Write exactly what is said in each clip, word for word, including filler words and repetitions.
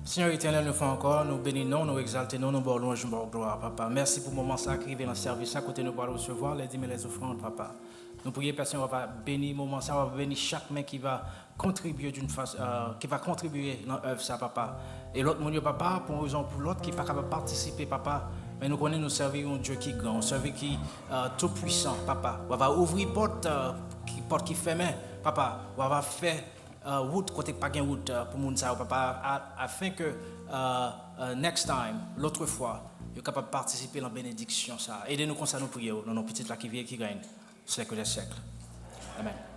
Senyè Etènèl, yon fwa ankò, nou beni non, nou egzalte non, nou ba w lwanj, nou ba w glwa, Papa. Mèsi pou moman sa ki rive nan sèvis la, kote nou pral resevwa lèdim e lèzofrann, Papa. Nou priye, Pè Senyè, w ap beni moman sa, w ap beni chak men ki va kontribye d'une façon, euh, ki va kontribye nan èv sa, Papa. E lòt moun yo, Papa, pou yon rezon ou pou lòt, ki pa kapab patisipe, Papa. Men nou konnen nou sèvi yon Dye ki gran, yon sèvi ki, euh, tou pwisan, Papa. W ap ouvri pòt, euh, ki, pòt ki fèmen, Papa. W ap fè, euh, wout kote pa gen wout, euh, pou moun sa yo, Papa, a-, afin ke, euh, euh, next time, lòt fwa, yo kapab patisipe nan benediksyon sa. Ede nou konsa, nou priye w, nan non Pitit la ki viv e ki règne, siècle des siècles. Amèn.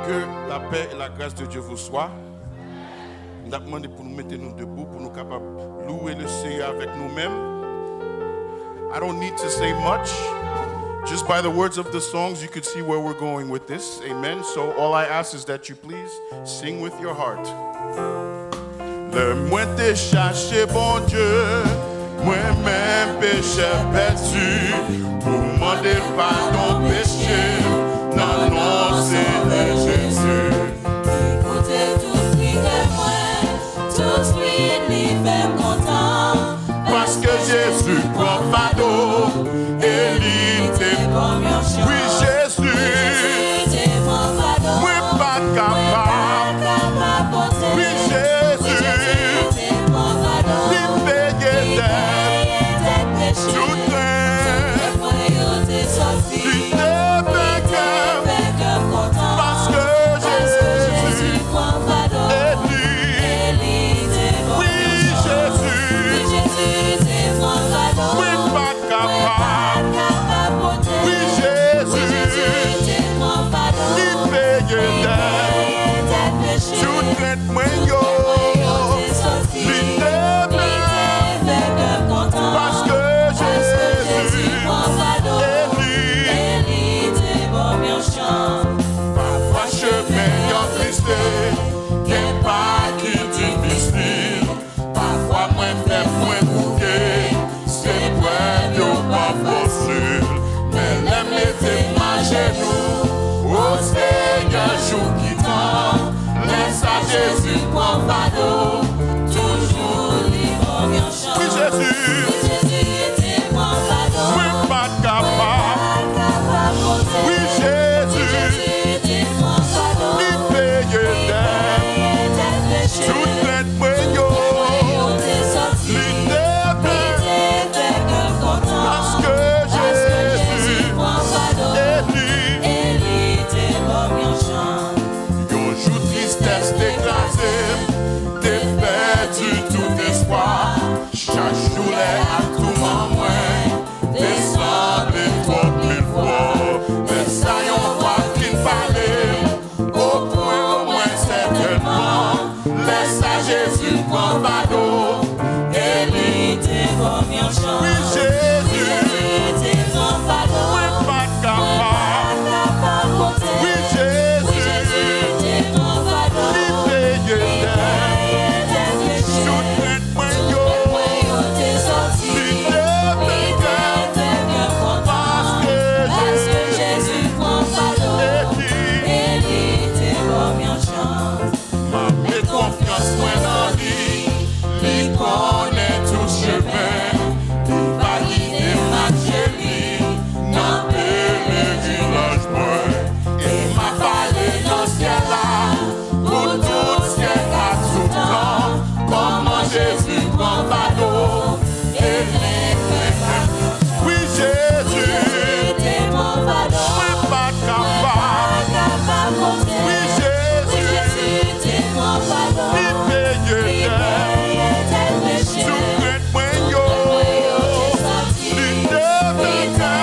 Que la paix et la grâce de Dieu vous soient. M t ap mande pou nou mete nou debou, pou nou kapab louwe le Seyè avèk nou menm. I don't need to say much. Just by the words of the songs, you could see where we're going with this. Amen. So all I ask is that you please sing with your heart. Lè mwen te chache Bondye, mwen menm pechè pèdi, pou mande l padon peche m nan non Senyè Jezi. Li koute tout kri kè mwen, tout kri li fè m kontan. Paske Jezi pran fado e li te ban m yon chans. Wi, Jezi, Jezi te pran fado mwen pa kapab. Wi, Jezi, li peye dèt tout mwen yo te soti. Li te fè Jezi te pran fado. Mwen pa t kapab. Wi, Jezi, li peye dèt. Tout krent mwen yo, li te fè. Paske Jezi e li. Yon jou tristès te kraze m, te pèdi tout espwa. Chaj doulè ak touman mwen te sanble twòp mil fwa. Lè sa yon vwa vin pale m, o pwen omwen sètènman, lè sa Jezi pran fado, e li te ban m yon chans. Wi, Jezi, Jezi te pran fado. Mwen pa t kapab. Wi, Jezi, Jezi te pran fado. Li peye dèt. Tout krent mwen yo, li te fè kè. Paske Jezi pran fado, e li te ban m yon chans. M ap met konfyans mwen nan li. Li konnen tout chemen. Li va gide m ak je li nan pelerinaj mwen. E m ap pale nan syèl la pou tout syèk ak tout tan. Kòman Jezi pran fado, e li fè m. Wi, Jezi, mwen pa t kapab. Wi, Jezi, li peye dèt. Tout krent mwen yo, li te vekè.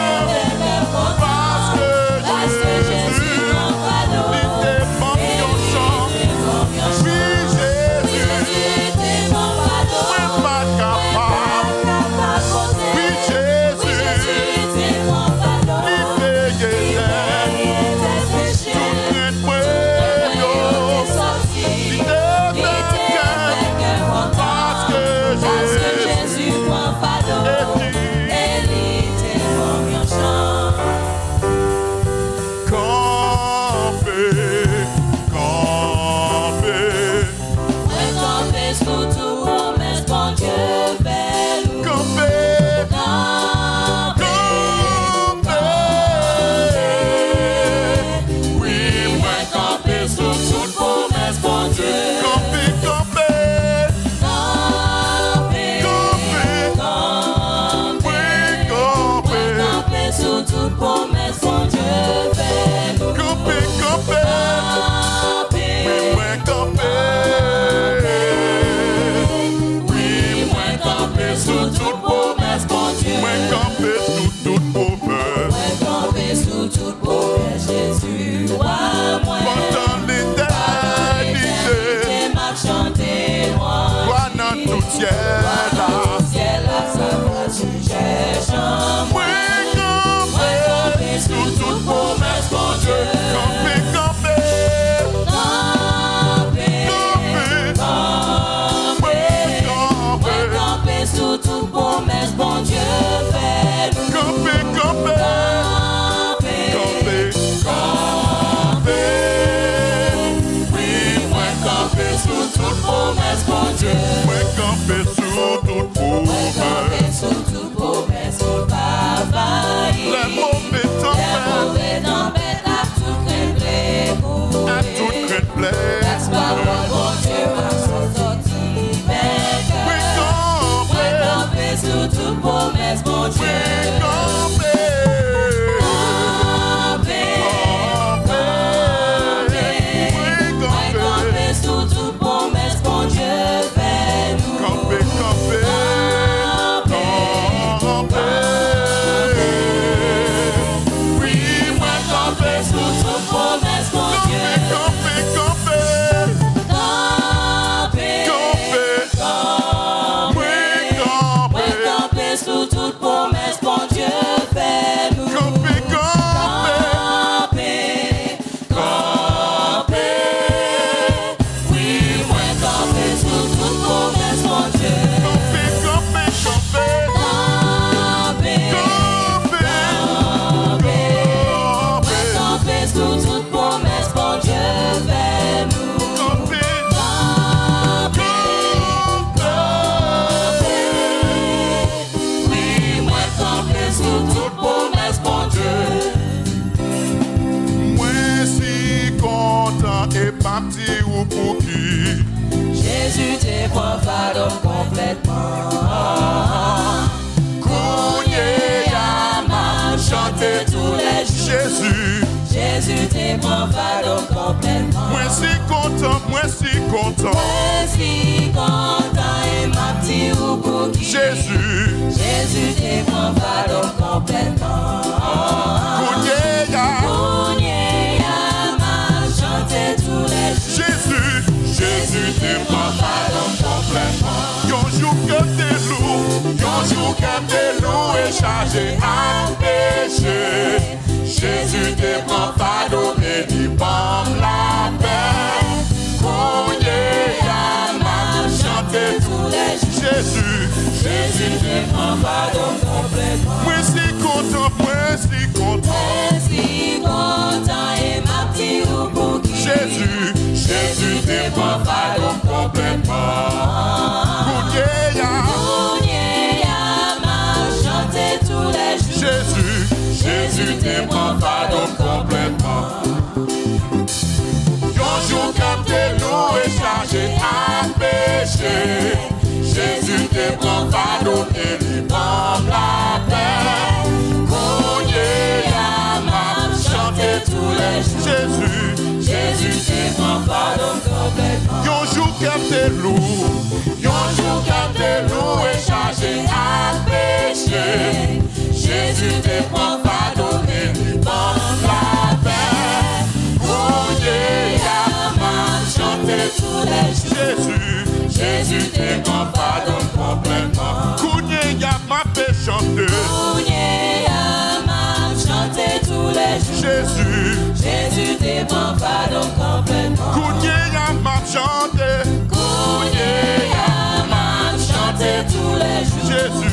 Paske Jezi, li te ban m yon chans. Wi, Jezi, mwen pa t kapab. Wi, Jezi, li peye dèt. Tout krent mwen yo, li te vekè. Paske Jezi, e li. Kanpe, kanpe. Mwen kanpe sou tout pwomès Bondye fè nou. Kanpe, kanpe. Wi, mwen kanpe sou tout pwomès Bondye. Kanpe, kanpe. Kanpe, kanpe. Mwen kanpe. Mwen kanpe sou tout pwomès Bondye fè nou. Kanpe, kanpe. Kanpe. Wi, mwen kanpe. Wi, mwen kanpe sou tout pwomès Bondye. Mwen kanpe sou tout pwomès. Mwen kanpe sou tout pwomès Jezi, wa mwen. Pandan letènite, m ap chante lwanj li. Glwa nan tout syèl la. Glwa nan tout syèl la, sa va sijè chan mwen. Mwen kanpe sou tout pwomès Bondye. Kanpe, kanpe. Kanpe. Kanpe. Mwen kanpe. Mwen kanpe sou tout pwomès Bondye fè nou. Kanpe, kanpe. Kanpe. Kanpe. Wi, mwen kanpe sou tout pwomès Bondye. Mwen kanpe sou tout pwomès. Mwen kanpe sou tout pwomès li pa fayi. Lè move tanpèt. Lè move tanpèt ak tout krent vle kouri. Ak tout krent vle. Gras pawòl Bondye m ap sòti venkè. Mwen kanpe. Mwen kanpe sou tout pwomès Bondye. Mwen kanpe. Kanpe. Kanpe. Mwen kanpe. Mwen kanpe sou tout pwomès Bondye fè nou. Kanpe, kanpe. Kanpe. Kanpe. Wi, mwen kanpe sou tout pwomès Bondye. Kanpe, kanpe, kanpe. Kanpe. Kanpe. Kanpe. Mwen kanpe. Mwen kanpe sou tout pwomès te pran fado m konplètman. Mwen si kontan, mwen si kontan. Mwen si kontan e m ap di ou pouki. Jezi. Jezi te pran fado m konplètman. Kounye a. Kounye a, m ap chante toulejou. Jezi. Jezi te pran fado m konplètman. Yon jou kè m te lou, yon jou kè m te lou e chaje ak peche. Jezi te pran fado m e li ban m lapè. Kounye a, m ap chante toulejou. Jezi. Jezi te pran fado m konplètman. Mwen si kontan, mwen si kontan. Mwen si kontan e m ap di ou pouki. Jezi. Jezi te pran fado m konplètman. Kounye a. Kounye a, m ap chante toulejou. Jezi. Jezi te pran fado m konplètman. Yon jou kè m te lou e chaje ak peche. Jezi te pran fado m e li ban m lapè. Kounye a, m ap chante toulejou. Jezi. Jezi te pran fado m konplètman. Yon jou kè m te lou. Yon jou kè m te lou e chaje ak peche. Jezi te pran fado m e li ban m lapè. Kounye a, m ap chante toulejou. Jezi. Jezi te pran fado m konplètman. Kounye a, m ape chante. Kounye a, m ap chante toulejou. Jezi. Jezi te pran fado m konplètman. Kounye a, m ap chante. Kounye a, m ap chante toulejou. Jezi.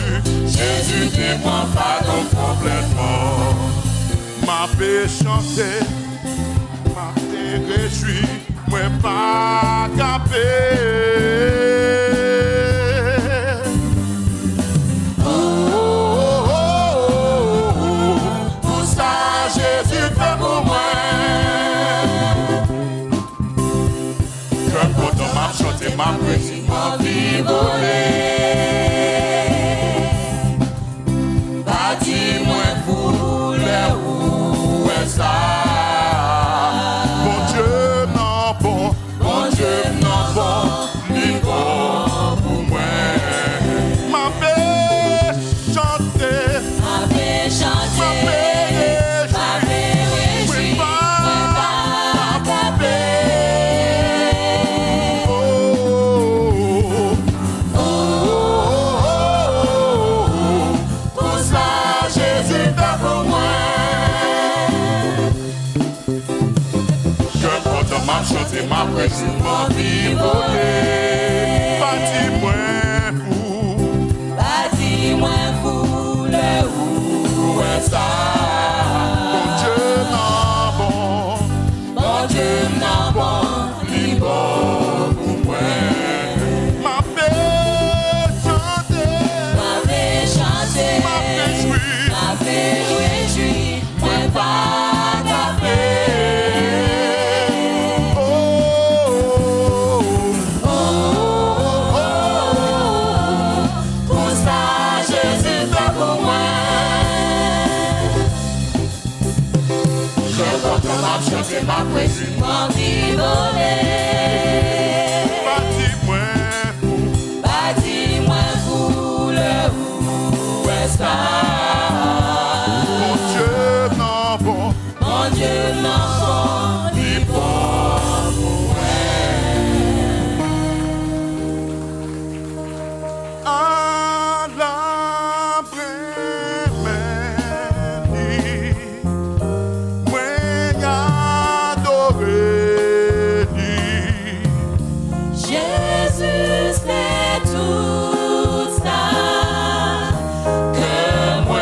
Jezi te pran fado m konplètman. M ape chante, m ape rejwi, mwen pa kanpe. Oh, oh, oh, oh, oh, pou sa Jezi fè pou mwen. Kè m kontan, m ap chante, m ap rejwi, m anvi vole. Pa di mwen fou lè ou wè sa. Bondye m nan bon. Bondye m nan bon, li bon pou mwen. M ape chante. M ape chante. M ape rejwi. M ape rejwi. Mwen pa kanpe. Oh, oh, oh, oh, oh, oh. Pou sa Jezi fè pou mwen. Kè m kontan, m ap chante, m ap rejwi, m anvi vole. Pa di mwen fou. Pa di mwen fou lè ou wè sa. Bondye nan bon. Bondye m nan bon, li bon pou mwen. M ape chante. M ape chante. M ape jwi. M ape rejwi. Mwen pa kanpe. Oh, oh, oh, oh, oh. Pou sa Jezi fè pou mwen. Kè kontan m ap chante, m ap rejwi, m anvi vole. Pa di mwen fou. Pa di mwen fou lè ou wè sa. Bondye m nan bon. Bondye m nan bon, li bon pou mwen. Ala m renmen li. Mwen adore li. Jezi se tout sa ke mwen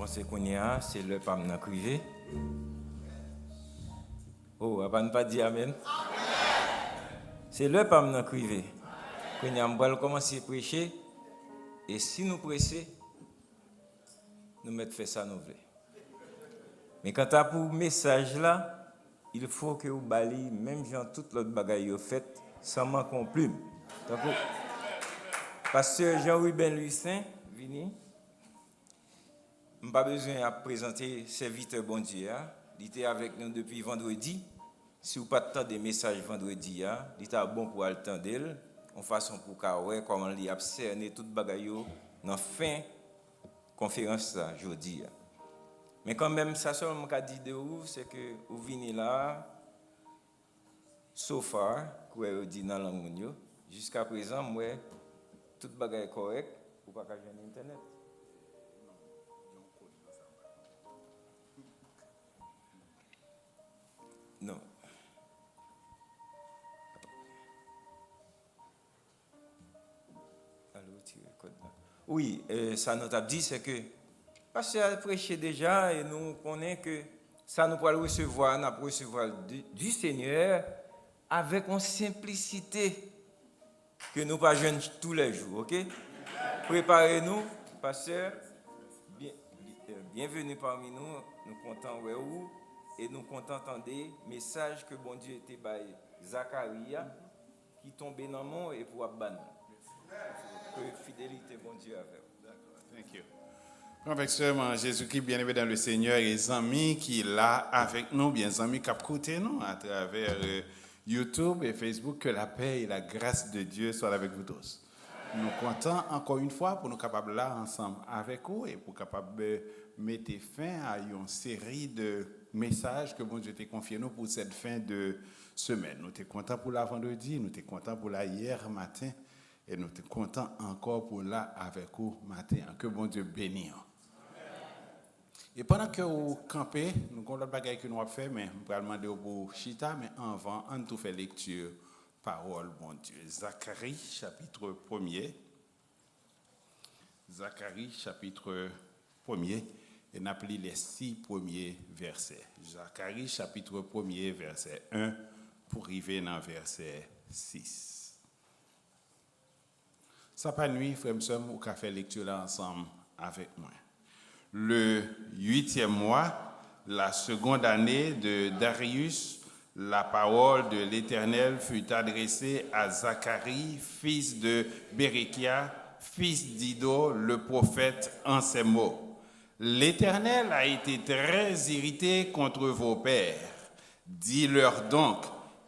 Panse kounye a, se lè pa m nan k rive. Oh, apa n pa di amèn? Se lè pa m nan k rive. Kounye a, m pral kòmanse preche. E si nou prese, nou mèt fè sa nou vle. Men kanta pou mesaj la, il faut que ou ba li menm jan tout lòt bagay yo fèt, san manke yon plim. Tankou Pastè Jean Ruben Louissaint vini. M pa bezwen ap prezante sèvitè Bondye a. Li te avèk nou depi vandredi. Si w pa t tande mesaj vandredi a, li ta bon pou w al tande l, yon fason pou w ka wè kòman li ap sène tout bagay yo nan fen konferans sa jodi a. Men kanmenm, sa sèlman m ka di de ou, se ke ou vini la a, so far, kwè yo di nan lang moun yo, jiskaprezan, m wè tout bagay kòrèk, ou pa ka jwenn entènèt. Non. Al retire kòd la. Wi, e, sa nou t ap di, se ke pastè a preche deja, e nou konnen ke sa nou pral resevwa, n ap resevwa l di, di Senyè avèk yon senplisite ke nou pa jwenn toulèjou, oke? Prepare nou, pastè. Byen, byenveni pami nou, nou kontan wè ou, e nou kontan tande mesaj ke Bondye te bay Zakari a, ki tonbe nan men w epi w ap ba nou. Ke fidelite Bondye avè w. Thank you. Frè avèk sè m an Jezikri, byeneme dan le Senyè, e zanmi ki la avèk nou, byen zanmi k ap koute nou atravè, euh, YouTube et Facebook, que la paix et la grâce de Dieu soient avec vous tous. Nou kontan ankò yon fwa pou nou kapab la ansanm avèk ou e pou kapab, euh, mete fen a yon seri de mesaj ke Bondye te konfye nou pou sèt fen de semèn. Nou te kontan pou la vandredi, nou te kontan pou la yè maten, e nou te kontan ankò pou la avèk ou maten an. Ke Bondye beni w. E pandan ke ou kanpe, nou gen lòt bagay ke nou ap fè, men m pral mande w pou w chita, men anvan, ann tou fè lekti pawòl Bondye. Zakari, chapit premye. Zakari, chapit premye, e n ap li lè sis premye vèsè. Zakari, chapit premye, vèsè en, pou rive nan vèsè sis. Sa pa nwi, frè m, sè m, ou ka fè lekti la ansanm avèk mwen. Le huitième mois, la seconde année de Darius, la parole de l'Éternel fut adressée à Zacharie, fils de Bérékia, fils d'Iddo, le prophète, en ces mots. L'Éternel a été très irrité contre vos pères. Dis-leur donc,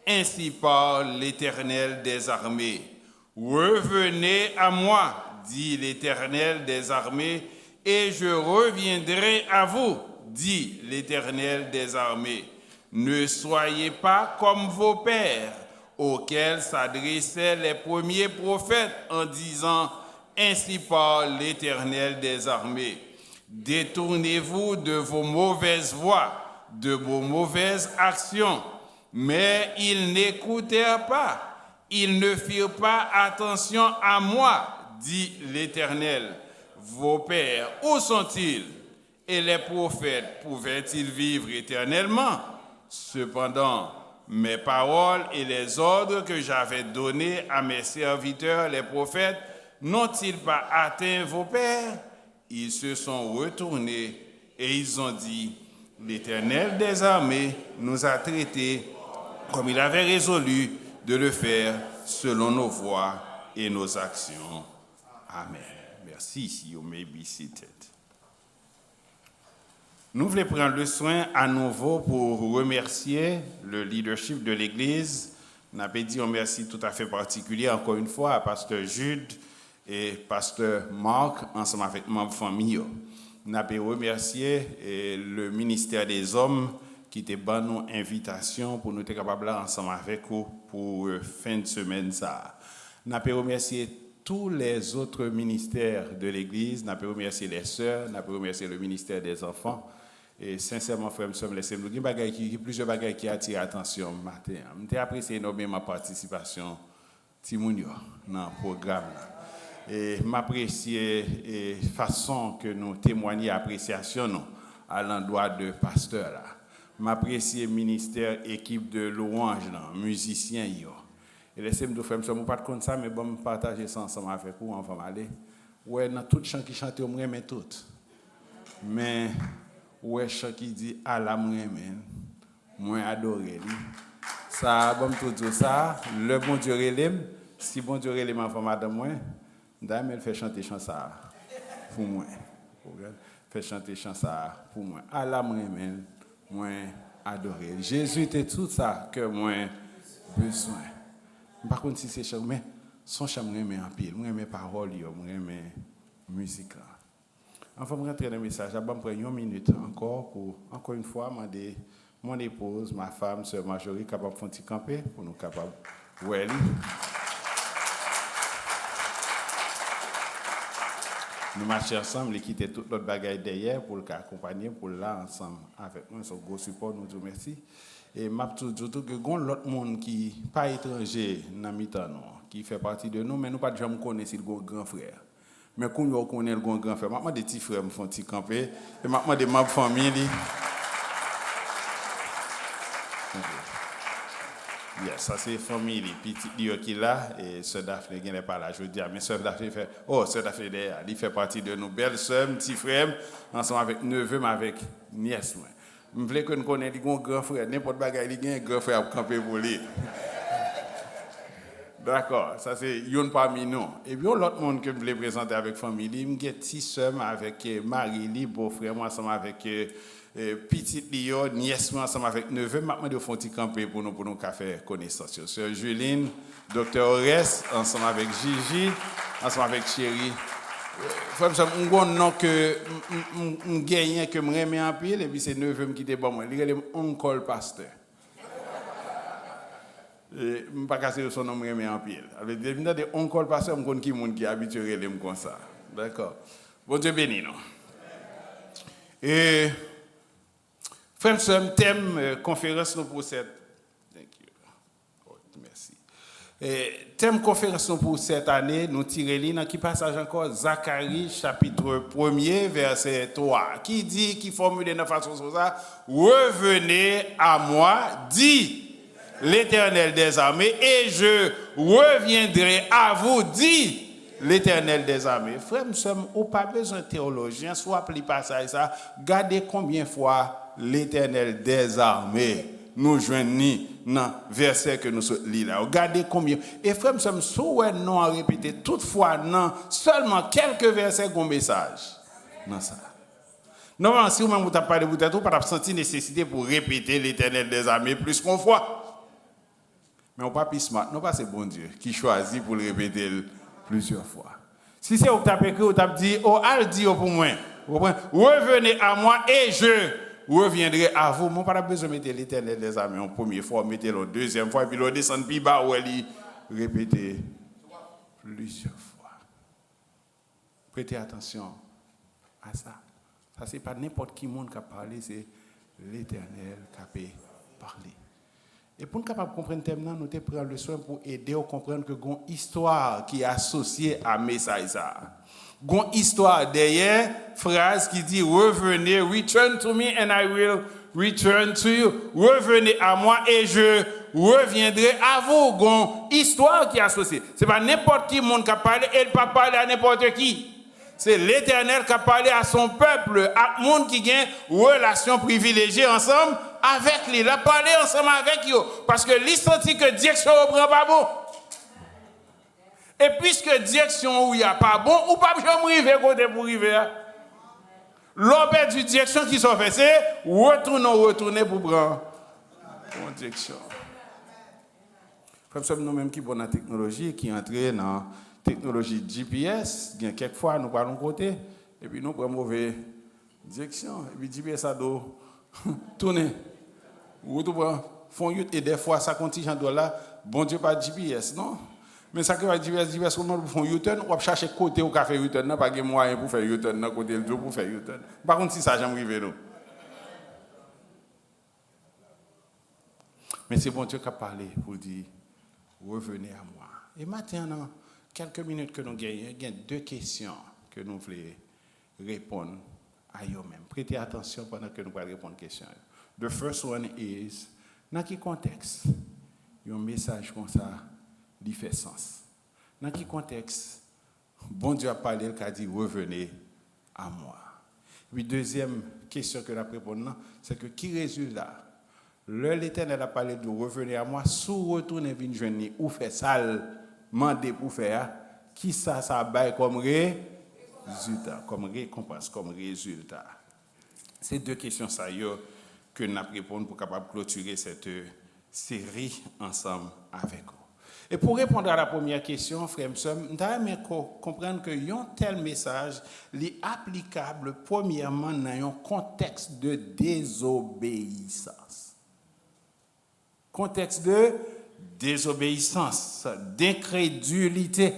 ainsi parle l'Éternel des armées. Revenez à moi, dit l'Éternel des armées, et je reviendrai à vous, dit l'Éternel des armées. Ne soyez pas comme vos pères, auxquels s'adressaient les premiers prophètes en disant, ainsi parle l'Éternel des armées. Détournez-vous de vos mauvaises voies, de vos mauvaises actions. Mais ils n'écoutèrent pas, ils ne firent pas attention à moi, dit l'Éternel. Vos pères, où sont-ils? Et les prophètes pouvaient-ils vivre éternellement? Cependant, mes paroles et les ordres que j'avais donnés à mes serviteurs les prophètes n'ont-ils pas atteint vos pères? Ils se sont retournés et ils ont dit, l'Éternel des armées nous a traités comme il avait résolu de le faire selon nos voies et nos actions. Amen. Merci. You may be seated. Nou vle pran le swen anouvo pou remèsye le leadership de legliz. N ape di yon mèsi toutafè patikilye, ankò yon fwa, a Pastè Jude e Pastè Mark, ansanm avèk manm fanmi yo. N ape remèsye, e, le ministère des hommes ki te ban nou envitasyon pou nou te kapab la ansanm avèk ou pou, e, fen de semèn sa a. N ape remèsye tous les autres ministères de l'église, n ape remèsye les sœurs, n ape remèsye le ministère des enfants. E sensèman, frè m, sè m, lè se m, gen bagay ki, gen plizyè bagay ki atire atansyon m maten an. M te apresye enòmeman patisipasyon timoun yo nan pwogram nan. E m apresye e fason ke nou temwanye apresyasyon nou alandwa de pastè la. M apresye ministè ekip de lwanj lan, mizisyen yo. E lèse m di w, frè m, sè m, ou pa t konn sa, men ban m pataje sa ansanm avèk ou anvan m ale. Ou wè, nan tout chan ki chante yo, m renmen tout. Men, ou wè chan ki di, "Ala m renmen l, mwen adore li." Sa a, ban m tou di w sa, lè Bondye rele m, si Bondye rele m anvan madanm mwen, m ta renmen l fè chante chan sa a pou mwen. Ou konprann? Fè chante chan sa a pou mwen. Ala m renmen l, mwen adore l. Jezi te tout sa ke mwen bezwen. M pa konn si se chan, men se yon chan m renmen anpil. M renmen pawòl yo, m renmen mizik lan. Anvan m rantre nan mesaj la, ban m pran yon minit ankò pou, encore une fois, mande mon épouse, ma femme, sè Marjorie, kapab fè yon ti kanpe pou nou kapab wè li. Nou mache ansanm, li kite tout lòt bagay dèyè pou l ka akonpanye m, pou l la ansanm avèk mwen. Se yon gwo sipò, nou di w mèsi. E m ap tou di w tou ke gon lòt moun ki pa etranje nan mitan nou, ki fè pati de nou, men nou pa t janm konnen si l gon gran frè. Men kounye a w konnen l gon gran frè. M ap mande ti frè m fè yon ti kanpe, e m ap mande manm fanmi li. Yes, sa se fanmi li, pitit li yo ki la, e sè Daphné genlè pa la jodi a, men sè Daphné fè, oh, sè Daphné dèyè a, li fè pati de nou, bèl sè m, ti frè m, ansanm avèk neve m, avèk nyès mwen. M vle ke n konnen li gon gran frè, nenpòt bagay li gen, gran frè ap kanpe pou li. Dakò, sa se youn pami nou. Epi yon lòt moun ke m vle prezante avèk fanmi li, m gen ti sè m avèk, eh, mari li, bofrè m, ansanm avèk, eh, eh, pitit li yo, nyès mwen, ansanm avèk neve m. M ap mande yo fè yon ti kanpe pou nou, pou nou ka fè konesans yo. Sè Juline, Doktè Orès, ansanm avèk Jiji, ansanm avèk Cheri. Eh, frè m, sè m, m gon non ke m, m, m, m genyen, ke m renmen anpil, epi se neve m ki te ban mwen. Li rele m Uncle Pastor. E, m pa ka se yon non m renmen anpil. Sa vle di, depi m tande Uncle Pastor, m konn ki moun ki abitye rele m konsa. Dakò. Bondye beni nou. E, frè m, sè m, tèm, eh, konferans nou pou sèt. Thank you. Oh, mèsi. E, tèm konferans nou pou sèt ane, nou tire li nan ki pasaj ankò? Zakari, chapit premye, vèsè twa, ki di, ki fòmile nan fason sa, "Revenez à moi, dit l'Éternel des armées, et je reviendrai à vous, dit l'Éternel des armées." Frè m, sè m, ou pa bezwen teyolojyen, si w ap li pasaj sa, gade konbyen fwa l'Éternel des armées nou jwenn li nan vèsè ke nou sot li la. Gade konbyen. E frè m, sè m, si w wè non an repete tout fwa nan sèlman kèlke vèsè, gon mesaj nan sa. Nòmalman, si w menm ou t ap pale pou tèt ou, ou pa t ap santi nesesite pou repete l'Éternel des armées plis ke yon fwa. Men ou pa pi smart non pase Bondye ki chwazi pou l repete l plizyè fwa. Si se ou k t ap ekri, ou t ap di, "O, al di yo pou mwen." Ou konprann? "Revenez à moi et je reviendrai à vous." Men ou pa t ap bezwen mete l'Éternel des armées yon premye fwa, ou mete l yon dezyèm fwa, epi lè w desann pi ba, ou wè li repete plizyè fwa. Prete atansyon a sa. Sa se pa nenpòt ki moun k ap pale, se Letènèl k ap pale. E pou n kapab konprann tèm nan, nou te pran le swen pou ede w konprann ke gon istwa ki asosye a mesaj sa a. Gon istwa dèyè fraz ki di, "Revenez, return to me and I will return to you." "Revenez à moi et je reviendrai à vous." Gon istwa ki asosye. Se pa nenpòt ki moun k ap pale, e l p ap pale a nenpòt ki. Se Letènèl k ap pale a son pèp, ak moun ki gen relasyon privilejye ansanm avèk li. L ap pale ansanm avèk yo, paske li santi ke direksyon yo pran pa bon. E piske direksyon ou ye a pa bon, ou p ap janm rive kote pou rive a. Lè w pèdi direksyon, kisa w fè? Se retounen w retounen pou pran bon direksyon. Frè m, sè m, nou menm ki bon nan teknoloji, ki antre nan teknoloji G P S, gen kèk fwa nou pral yon kote, epi nou pran move direksyon, epi G P S la di w tounen. Wout ou pran, fè yon U-turn, e dèfwa sa k yon ti jan dwòl la, Bondye pa G P S non. Men sa k pa G P S, G P S kòman pou fè yon U-turn, w ap chache kote ou ka fè U-turn nan, pa gen mwayen pou fè U-turn nan kote l di w pou fè U-turn. M pa konn si sa janm rive nou. Men se Bondye k ap pale pou l di, "Revenez à moi." E maten an, nan Kèlke minit ke nou genyen, gen de kesyon ke nou vle reponn a yo menm. Prete atansyon pandan ke nou pral reponn kesyon yo. The first one is, nan ki kontèks yon mesaj konsa li fè sans? Nan ki kontèks Bondye ap pale, l ka di, revenez à moi? Epi dezyèm kesyon ke n ap reponn nan, se ke ki rezilta? Lè Letènèl ap pale de revenez à moi, si w retounen vin jwenn li, ou fè sa l mande pou w fè a, kisa sa bay kòm rezilta, kòm rekonpans, kòm rezilta? Se de kesyon sa yo ke n ap reponn pou kapab klotire sète seri ansanm avèk ou. E pou reponn a la premyè kesyon, frè m, sè m, m ta renmen ko-, konprann ke yon tèl mesaj, li aplikab, premyèman, nan yon kontèks de dezobeyisans. Kontèks de dezobeyisans, denkredilite.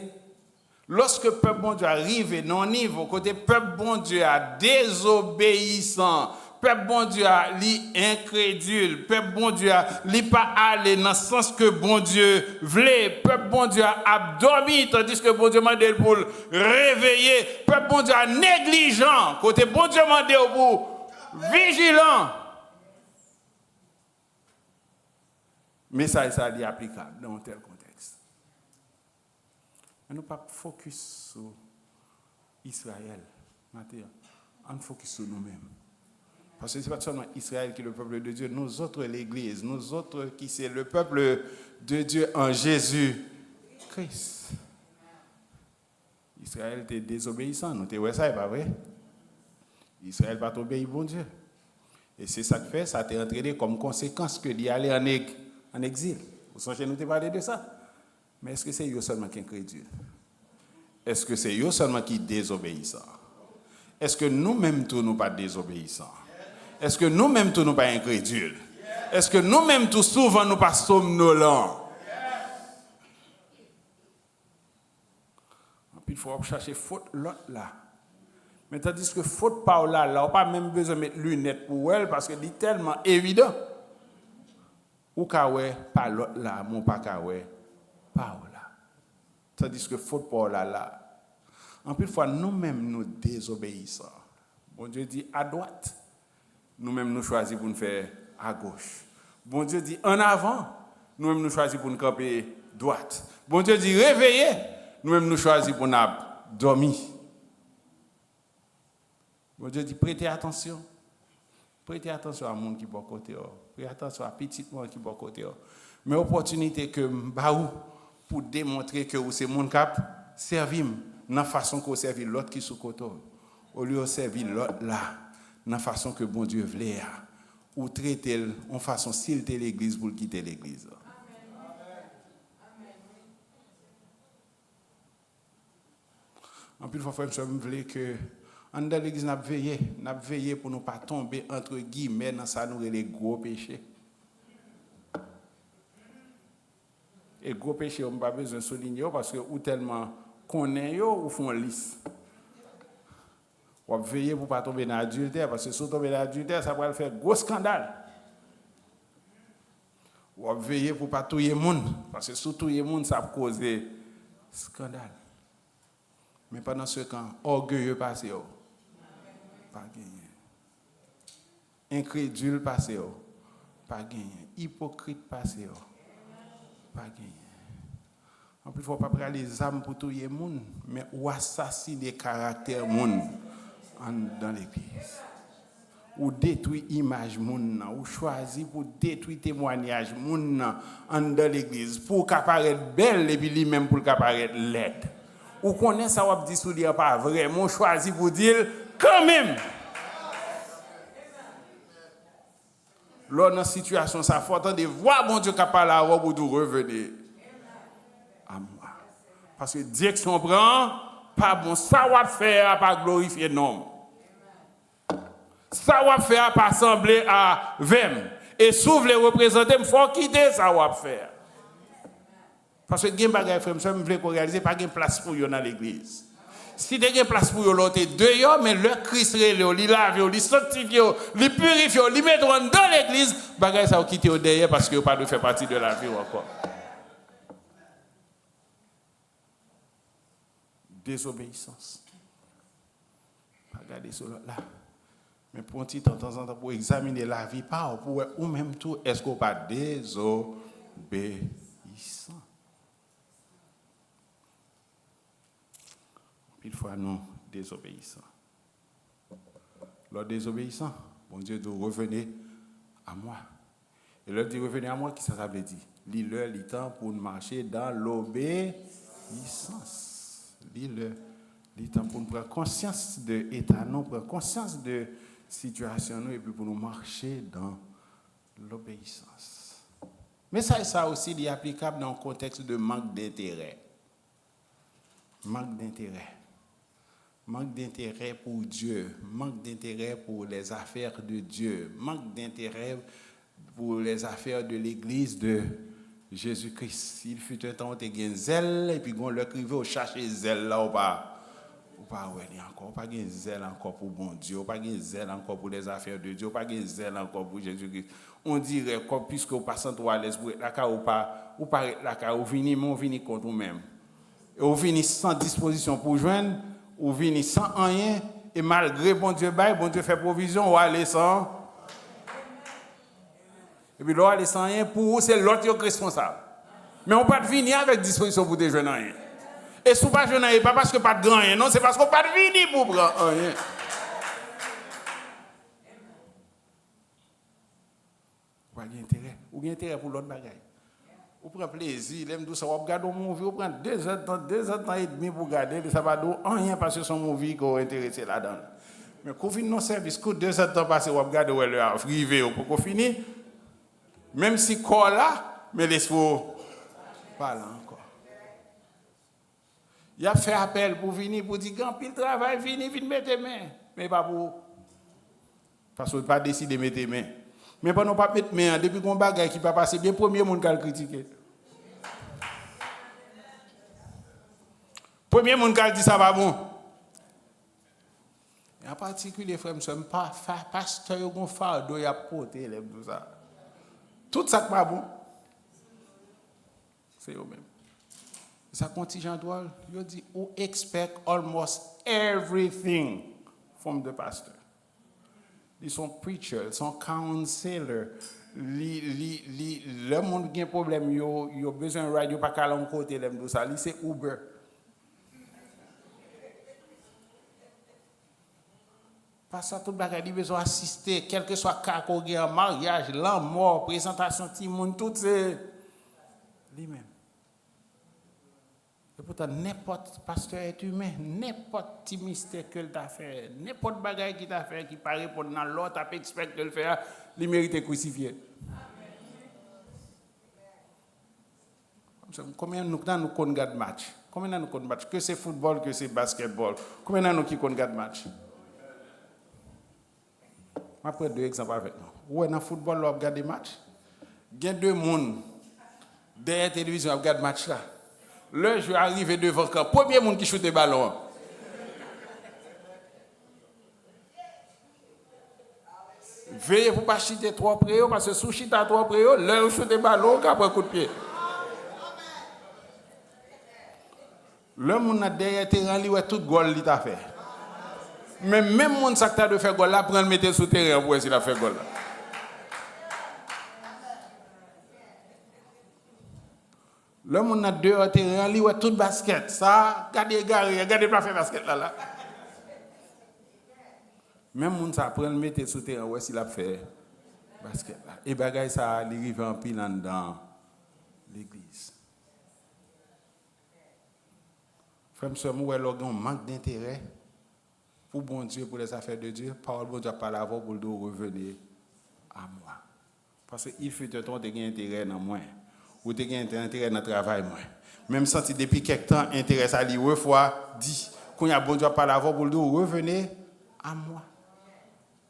Lòske pèp Bondye a rive nan yon nivo kote pèp Bondye a dezobeyisan, pèp Bondye a li enkredil, pèp Bondye a li pa ale nan sans ke Bondye vle, pèp Bondye a ap dòmi, tandiske Bondye mande l pou l reveye, pèp Bondye a neglijan, kote Bondye mande w pou vijilan. Mesaj sa a li aplikab nan yon tèl kontèks. Men nou p ap fokis sou Izrayèl maten an. Ann fokis sou nou menm. Paske se pa sèlman Izrayèl ki le peuple de Dieu. Nous autres, l'Église, nous autres qui c'est le peuple de Dieu en Jésus-Christ. Izrayèl te dezobeyisan, nou te wè sa, e pa vre? Izrayèl pa t obeyi Bondye. E se sa k fè sa te antrene kòm konsekans ke li ale ann eg-, ann egzil. Ou sonje nou te pale de sa? Men èske se yo sèlman ki enkredil? Èske se yo sèlman ki dezobeyisan? Èske nou menm tou nou pa dezobeyisan? Èske nou menm tou nou pa enkredil? Èske nou menm tou souvan nou pa somnolan? Anpil fwa w ap chache fot lòt la. Men tandiske fot pa w la, la, w pa menm bezwen met linèt pou w wè l, paske li tèlman evidan. Ou ka wè pa lòt la, men w pa ka wè pa w la. Tandiske fot pa w la, la. Anpil fwa, nou menm, nou dezobeyisan. Bondye di adwat, nou menm, nou chwazi pou n fè agoch. Bondye di ann avan, nou menm, nou chwazi pou n kanpe dwat. Bondye di reveye, nou menm, nou chwazi pou n ap dòmi. Bondye di, prete atansyon. Prete atansyon a moun ki bò kote w. Prete atansyon a pitit mwen ki bò kote w. Men opòtinite ke m ba ou pou demontre ke ou se moun k ap sèvi m nan fason ke w sèvi lòt ki sou kote w. Olye w sèvi lòt la nan fason ke Bondye vle a, ou trete l yon fason si l te legliz pou l kite legliz. Anpil fwa, frè m, sè m, m vle ke anndan legliz n ap veye, n ap veye pou nou pa tonbe, antre gimè, nan sa nou rele gwo peche. E gwo peche yo, m pa bezwen soulinye yo, paske ou tèlman konnen yo, ou fè yon lis. W ap veye pou w pa tonbe nan adiltè, paske si w tonbe nan adiltè, sa pral fè gwo eskandal. W ap veye pou w pa touye moun, paske si w touye moun, sa ap koze eskandal. Men pandan se tan, ògeye pase w, pa genyen. Enkredil pase w, pa genyen. Ipokrit pase w, pa genyen. Anpil fwa, w pa prale zam pou touye moun, men ou asasine karaktè moun anndan legliz. Ou detwi imaj moun nan, ou chwazi pou detwi temwanyaj moun nan anndan legliz, pou w ka parèt bèl epi li menm pou l ka parèt lèd. Ou konnen sa w ap di sou li an pa vre, men w chwazi pou di l kanmenm. Lè w nan sitiyasyon sa, fò w tande vwa Bondye k ap pale avè w pou di w, revenez à moi. Paske direksyon w pran an pa bon. Sa w ap fè a pa glorifye non m. Sa w ap fè a pa sanble avè m. E si w vle reprezante m, fò w kite sa w ap fè a. Paske gen bagay, frè m, sè m, m vle ke w reyalize, pa gen plas pou yo nan legliz. Si te gen plas pou yo, lè w te deyò, men lè Kris rele w, li lave w, li sanktifye w, li pirifye w, li mete w anndan legliz, bagay sa yo kite yo dèyè paske yo pa dwe fè pati de lavi w ankò. Dezobeyisans. Pa gade sou lòt la. Men pran yon ti tan tanzantan pou egzamine lavi pa w, pou wè ou menm tou, èske w pa dezobeyisan? Anpil fwa, nou dezobeyisan. Lè w dezobeyisan, Bondye di w, revenez à moi. E lè l di revenez à moi, kisa sa vle di? Li lè, li tan pou n mache dan lobeyisans. Li lè, li tan pou n pran konsyans de eta nou, pran konsyans de sitiyasyon nou, epi pou nou mache dan lobeyisans. Mesaj sa osi, li aplikab nan yon kontèks de mank denterè. Mank denterè. Mank denterè pou Dye, mank denterè pou les affaires de Dieu, mank denterè pour les affaires de l'église de Jésus-Christ. Il fut un temps ou te gen zèl, epi gon lè k rive ou chache zèl la, ou pa, ou pa wè li ankò. Ou pa gen zèl ankò pou Bondye, ou pa gen zèl ankò pour les affaires de Dieu, ou pa gen zèl ankò pou Jezikri. On dirè, kòm piske ou pa santi w alèz pou ret lakay ou, ou pa, ou pa ret lakay ou, vini, men ou vini kont ou menm. E ou vini san dispozisyon pou jwenn, ou vini san anyen, e malgre Bondye bay, Bondye fè pwovizyon, ou ale san. Epi lè w ale san anyen, pou ou, se lòt yo k responsab. Men ou pa t vini avèk dispozisyon pou w te jwenn anyen. E si w pa jwenn anyen, e pa paske pa t gen anyen, non, se paske w pa t vini pou w pran anyen. Ou pa gen enterè. Ou gen enterè pou lòt bagay. Ou pran plezi, lè m di w sa, w ap gade yon movie, ou pran de zèdtan, de zèdtan edmi pou w gade l, e sa pa di w anyen paske se yon movie ke w enterese ladan l. Men kou w vin nan sèvis, kou de zèdtan pase, w ap gade, w wè lè a rive, ou poko fini. Menm si kò w la, men lespri w pa la ankò. Y ap fè apèl pou vini, pou di, "Gen anpil travay, vini, vin mete men." Men e pa pou ou. Paske w pa deside mete men. Men pandan w p ap met men an, depi gon bagay ki pa pase byen, premye moun k al kritike. Premye moun k al di sa pa bon. E an patikilye, frè m, sè m, pa, fa, pastè yo gon fado y ap pote, lè m di w sa. Tout sa k pa bon. Se yo menm. Sa k yon ti jan dwòl, yo di, "Ou expect almost everything from the pastor." Li se yon preacher, li se yon counselor. Li, li, li, lè moun gen pwoblèm, yo, yo bezwen ride, yo pa ka al yon kote, lè m di w sa, li se Uber. Pastè, tout bagay li bezwen asiste, kèlkeswa ka ke w gen an, maryaj, lanmò, prezantasyon timoun, tout se li menm. E poutan, nenpòt pastè est humain, nenpòt ti mistè ke l ta fè, nenpòt bagay ki ta fè ki pa reponn nan lè w t ap expect ke l fè a, li merite krisifye. Konbyen nan nou, nan nou konn gad match? Konbyen nan nou konn match? Ke se foutbòl, ke se baskètbòl. Konbyen nan nou ki konn gad match? M ap pran de egzanp avèk nou. Ou wè nan foutbòl, lè w ap gade match, gen de moun dèyè televizyon ap gad match la. Lè jwè a rive devan kan, premye moun ki choute balon an. Veye pou w pa chite twò pre yo, paske si w chita twò pre yo, lè yo choute balon, ou ka pran kout pye. Lè moun nan dèyè teren an, li wè tout gòl li ta fè. Men menm moun sa k ta dwe fè gòl la, pran l mete l sou teren an pou wè si l ap fè gòl la. Lè moun nan deyò teren an, li wè tout baskèt. Sa, gade egare a, gade l pa fè baskèt la la. Menm moun sa pran l mete l sou teren, wè si l ap fè baskèt la. E bagay sa, li rive anpil anndan legliz. Frè m, sè m, ou wè lè w gen yon mank denterè, pou Bondye, pour les affaires de Dieu, pawòl Bondye ap pale avè w pou l di w, revenez à moi. Paske il fut un temps, ou te gen enterè nan mwen. Ou te gen enterè nan travay mwen. Men m santi depi kèk tan, enterè sa li refwadi. Kounye a, Bondye ap pale avè w pou l di w, revenez à moi.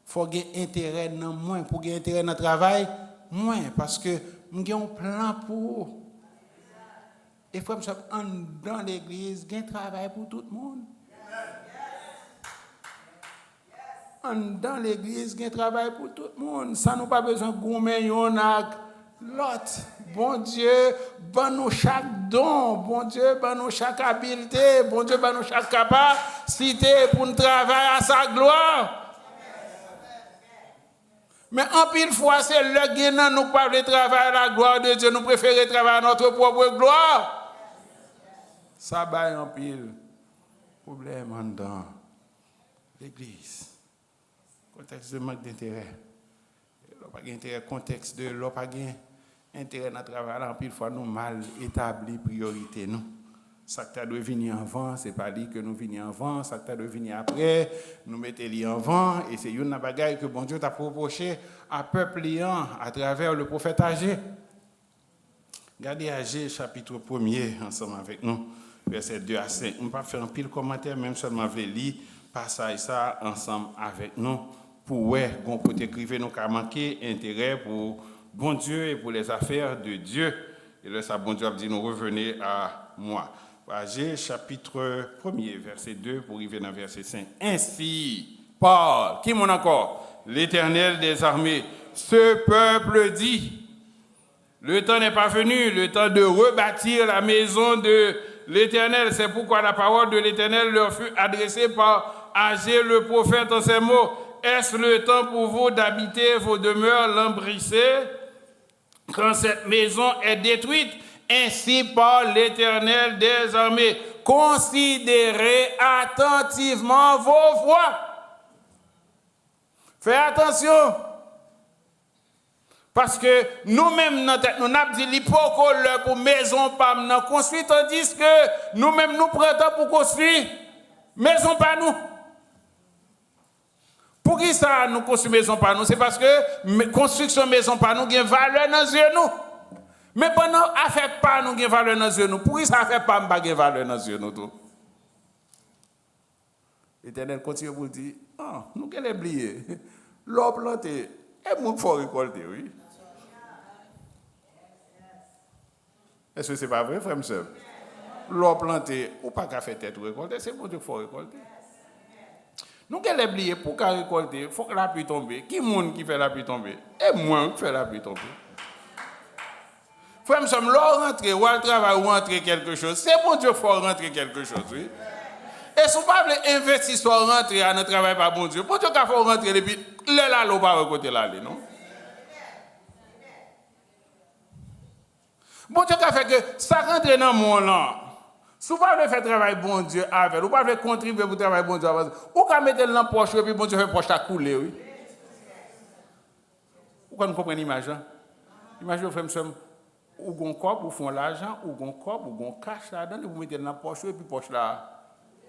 Fò w gen enterè nan mwen, pou w gen enterè nan travay mwen, paske m gen yon plan pou ou. E frè m, sè m, anndan legliz, gen travay pou tout moun. Anndan legliz, gen travay pou tout moun, san nou pa bezwen goumen youn ak Lòt. Bondye ban nou chak don, Bondye ban nou chak abilte, Bondye ban nou chak kapasite pou n travay a sa glwa. Men anpil fwa, se lè gen nan nou k pa vle travay la gloire de Dieu, nou prefere travay a notre propre gloire. Sa bay anpil pwoblèm anndan legliz. Kontèks de mank denterè. Lè w pa gen enterè, kontèks de lè w pa gen enterè nan travay la, anpil fwa nou mal etabli priyorite nou. Sa k ta dwe vini anvan, se pa li ke nou vini anvan. Sa k ta dwe vini apre, nou mete li anvan. E se youn nan bagay ke Bondye t ap repwoche a pèp li an atravè le pwofèt Aje. Gade Aje chapit premye ansanm avèk nou, vèsè de a senk. M p ap fè anpil kòmantè, men m sèlman vle li pasaj sa a ansanm avèk nou pou wè gon kote k rive nou ka manke enterè pou Bondye et pour les affaires de Dieu. E lè sa, Bondye ap di nou, revenez à moi. Aje chapit premye, vèsè de pou rive nan vèsè senk. Ainsi parle, ki moun ankò? L'Éternel des armées, ce peuple dit, le temps n'est pas venu, le temps de rebâtir la maison de l'Éternel. C'est pourquoi la parole de l'Éternel leur fut adressée par Agé le prophète en ces mots. Est-ce le temps pour vous d'habiter vos demeures lambrissées, quand cette maison est détruite? Ainsi parle l'Éternel des armées. Considérez attentivement vos voies. Fè atansyon. Paske nou menm nan tèt nou, n ap di li poko lè pou mezon pa m nan konstwi, tandiske nou menm nou pran tan pou konstwi mezon pa nou. Poukisa nou konstwi mezon pa nou? Se paske me-, konstriksyon mezon pa nou gen valè nan zye nou. Men pandan afè pa nou gen valè nan zye nou, poukisa afè pa m pa gen valè nan zye nou tou? Letènèl kontinye pou l di, ah, nou genlè bliye. Lè w plante, e moun k fè w rekòlte, wi. Èske se pa vre, frè m, sè m? Lè w plante, ou pa ka fè tèt ou rekòlte, se Bondye k fè w rekòlte. Nou genlè bliye, pou w ka rekòlte, fòk lapli tonbe. Ki moun ki fè lapli tonbe? E mwen, wi, k fè lapli tonbe. Frè m, sè m, lè w rantre, w al travay, ou rantre kèlke choz. Se Bondye k fè w rantre kèlke choz, wi. E si w pa vle envesti sa w rantre a nan travay pa Bondye, Bondye ka fè w rantre l epi lè l ale, w pa wè kote l ale, non. Bondye ka fè ke sa k rantre nan men w lan, si w pa vle fè travay Bondye avè l, ou pa vle kontribye pou travay Bondye avansé, ou ka mete l nan pòch ou epi Bondye fè pòch la koule, wi. Ou konn konprann imaj lan? Imajine w, frè m, sè m, ou gon kòb, ou fè yon lajan, ou gon kòb, ou gon kach ladan, epi w mete l nan pòch ou, epi pòch la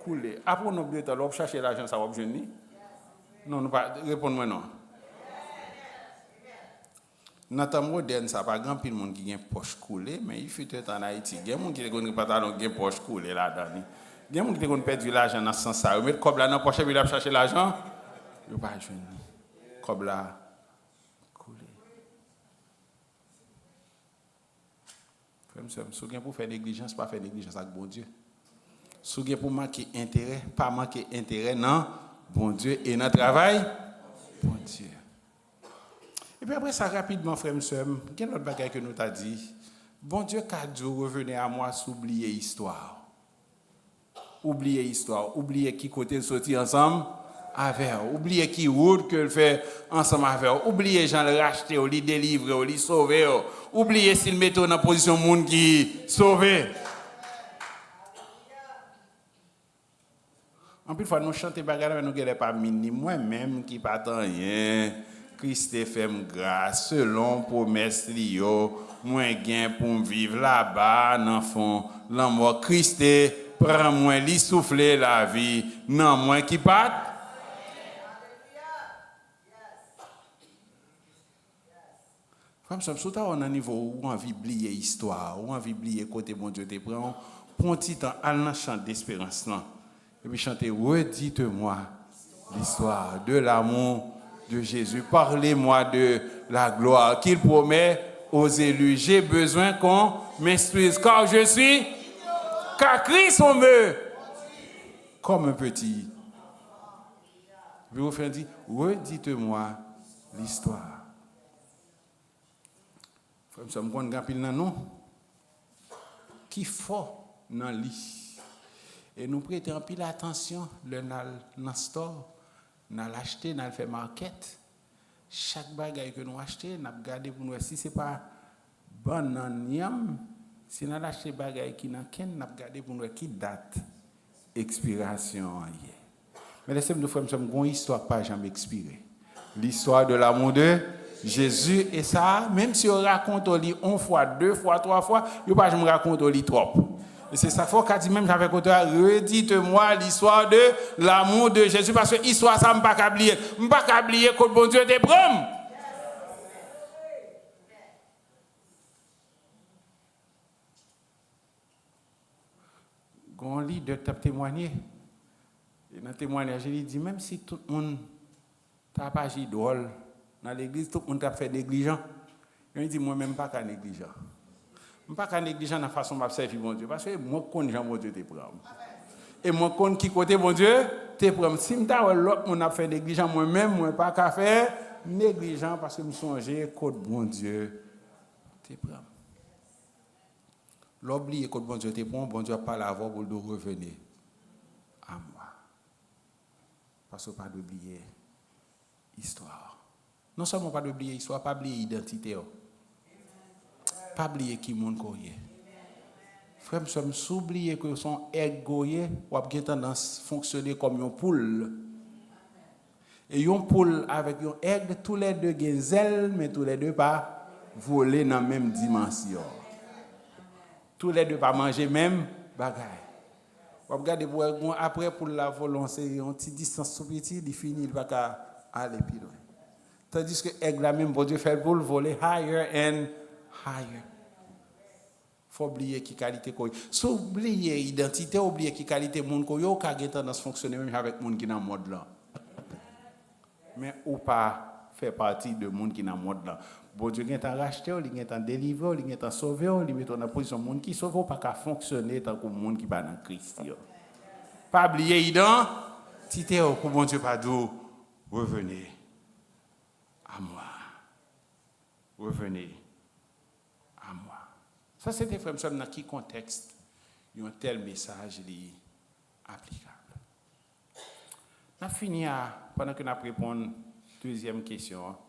koule. Apre yon nonb de tan, lè w ap chache lajan sa, w ap jwenn li? Non, nou pa, reponn mwen non. Nan tan modèn sa, pa gen anpil moun ki gen pòch koule, men il fut un temps en Haïti, gen moun ki te konn gen pantalon ki gen pòch koule ladan li. Gen moun ki te konn pèdi lajan nan sans sa. Yo met kòb la nan pòch epi l ap chache lajan, yo pa jwenn li. Kòb la koule. Frè m, sè m, si w gen pou fè neglijans, pa fè neglijans ak Bondye. Si w gen pou manke enterè, pa manke enterè nan Bondye e nan travay Bondye. Epi apre sa, rapidman, frè m, sè m, gen lòt bagay ke nou ta di. Bondye ka di w, revenez à moi, si w bliye istwa w. Ou bliye istwa w, ou bliye ki kote l soti ansanm avè w, ou bliye ki wout ke l fè ansanm avè w, ou bliye jan l rachte w, li delivre w, li sove w, ou bliye si l mete w nan pozisyon moun ki sove. Anpil fwa, nou chante bagay la, men nou genlè pa minim. Mwen menm ki pa t anyen, Kris te fè m gras, selon pwomès li yo, mwen gen pou m viv laba nan fon lanmò. Kris te pran mwen, li soufle lavi nan mwen ki pa t. Frè m, sè m, si w ta wè nan nivo ou, ou anvi bliye istwa, ou anvi bliye kote Bondye te pran w, pran yon ti tan, al nan chan desperans lan. Epi chante, redites-moi l'histoire de l'amour de Jésus. Parlez-moi de la gloire qu'il promet aux élus. J'ai besoin qu'on m'instruise, car je suis, car Christ on me, comme un petit. Epi refren di, redites-moi l'histoire. Frè m, sè m, m konn gen anpil nan nou ki fò nan li. E nou prete anpil atansyon lè n al nan store, n al achte, n al fè makèt. Chak bagay ke nou achte, n ap gade pou n wè si se pa bannann, yanm, si n al achte bagay ki nan kenn, n ap gade pou n wè ki dat ekspirasyon an ye. Men lèse m di w, frè m, sè m, gon istwa k pa janm ekspire. L'histoire de l'amour de Jésus, e sa, menm si yo rakonte w li yon fwa, de fwa, twa fwa, yo pa janm rakonte w li twòp. E se sa k fè w ka di menm jan avèk otè a, redites-moi l'histoire de l'amour de Jésus, paske istwa sa, m pa ka bliye l. M pa ka bliye kot Bondye te pran m. Gon lidè k t ap temwanye. E nan temwayaj li, li di, menm si tout moun t ap aji dwòl nan legliz, tout moun t ap fè neglijan. Yo di, mwen menm, m pa ka neglijan. M pa ka neglijan nan fason m ap sèvi Bondye, paske mwen konn jan Bondye te pran m. E mwen konn ki kote Bondye te pran m. Si m ta wè lòt moun ap fè neglijan, mwen menm, mwen pa ka fè neglijan, paske m sonje kot Bondye te pran m. Lè w bliye kot Bondye te pran w, Bondye ap pale avè w pou l di w, revenez à moi. Paske w pa dwe bliye istwa w. Non sèlman w pa dwe bliye istwa w, pa bliye idantite w. Pa bliye ki moun ke w ye. Frè m, sè m, si w bliye ke se yon èg ke w ye, w ap gen tandans fonksyone kòm yon poul. E yon poul avèk yon èg, toulède gen zèl, men toulède pa vole nan menm dimansyon. Toulède pa manje menm bagay. W ap gade pou wè, gon, apre poul la vole yon seri, yon ti distans tou piti, li fini, li pa ka ale pi lwen. Tandiske èg la menm, Bondye fè l pou l vole higher and higher. Fò w bliye ki kalite ke w ye. Si w bliye idantite w, w bliye ki kalite moun ke w ye, w ka gen tandans fonksyone menm jan avèk moun ki nan mond lan. Men ou pa fè pati de moun ki nan mond lan. Bondye gentan rachte w, li gentan delivre w, li gentan sove w, li mete w nan pozisyon moun ki sove w, pa ka fonksyone tankou moun ki pa nan Kris yo. Pa bliye idantite w pou Bondye pa di w, revenez à moi. Revenez à moi. Sa se te, frè m, sè m, nan ki kontèks yon tèl mesaj li aplikab. N ap fini a, pandan ke n ap reponn dezyèm kesyon an,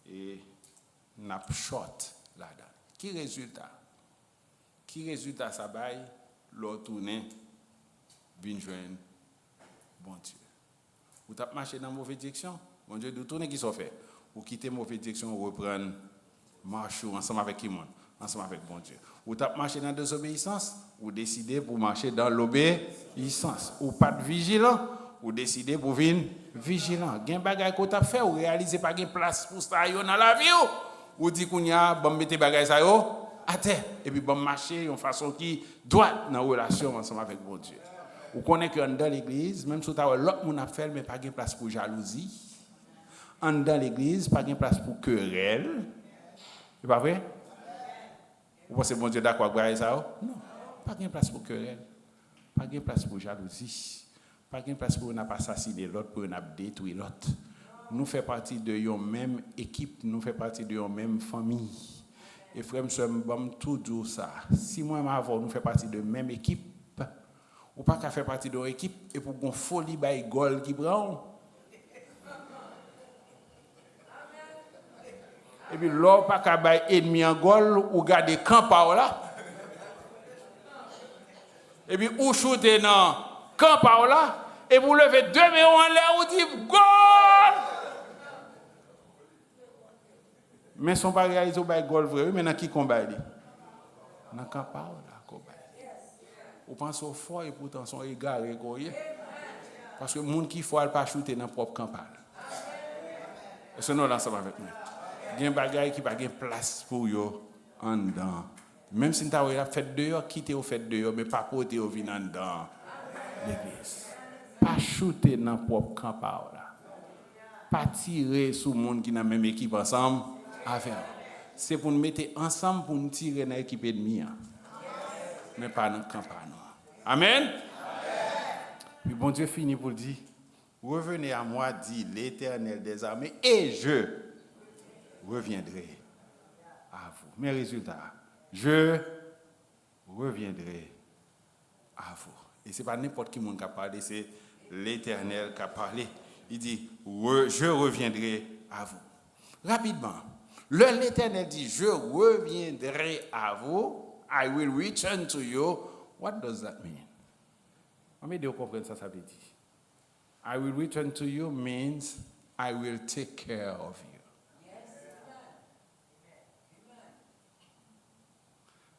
e n ap short ladan. Ki rezilta? Ki rezilta sa bay lè w tounen vin jwenn Bondye? Ou t ap mache nan move direksyon, Bondye di w tounen, kisa w fè? Ou kite move direksyon, ou reprann mach ou ansanm avèk ki moun? Ansanm avèk Bondye. Ou t ap mache nan dezobeyisans, ou deside pou w mache dan lobeyisans. Ou pa t vijilan, ou deside pou w vin vijilan. Gen bagay ke w t ap fè, ou reyalize pa gen plas pou sa yo nan lavi w. Ou di kounye a, ban m mete bagay sa yo atè, epi ban m mache yon fason ki dwat nan relasyon m ansanm avèk Bondye. Ou konnen ke anndan legliz, menm si w ta wè lòt moun ap fè l, men pa gen plas pou jalouzi. Anndan legliz, pa gen plas pou kerèl. E pa vre? Ou panse Bondye dakò ak bagay sa yo? Non. Pa gen plas pou kerèl. Pa gen plas pou jalouzi. Pa gen plas pou youn ap asasine lòt, pou youn ap detwi lòt. Nou fè pati de yon menm ekip, nou fè pati de yon menm fanmi. E frè m, sè m, ban m tou di w sa. Si mwen m avè w, nou fè pati de menm ekip, ou pa ka fè pati de yon ekip epi w gon foli bay gòl ki pran w. Epi lè w pa ka bay ènmi an gòl, ou gade kan pa w la. Epi ou choute nan kan pa w la. Epi ou leve de men w anlè, ou di, gòl! Men si w pa reyalize w bay gòl vre, wi, men nan ki kan w bay li? Nan kan pa w la ke w bay li. Ou panse w fò, epoutan se yon egare ke w ye. Paske moun ki fò a, l pa choute nan pwòp kan pa l. Èske nou la ansanm avèk mwen? Gen bagay ki pa gen plas pou yo anndan. Menm si n ta wè y ap fèt deyò, kite yo fèt deyò, men pa pote yo vin anndan legliz. Pa choute nan pwòp kan pa w la. Pa tire sou moun ki nan menm ekip ansanm avè w. Se pou n mete ansanm pou n tire nan ekip ènmi an, men pa nan kan pa nou. Amèn? Epi Bondye fini pou l di, revenez à moi, dit l'Éternel des armées, et je reviendrai. à vous. Men rezilta a. Je reviendrai à vous. E se pa nenpòt ki moun k ap pale, se Letènèl k ap pale. Li di, Re- Je reviendrai à vous. Rapidman, lè Letènèl di, Je reviendrai à vous, I will return to you, what does that mean? Ann ede w konprann sa sa vle di. I will return to you means I will take care of you.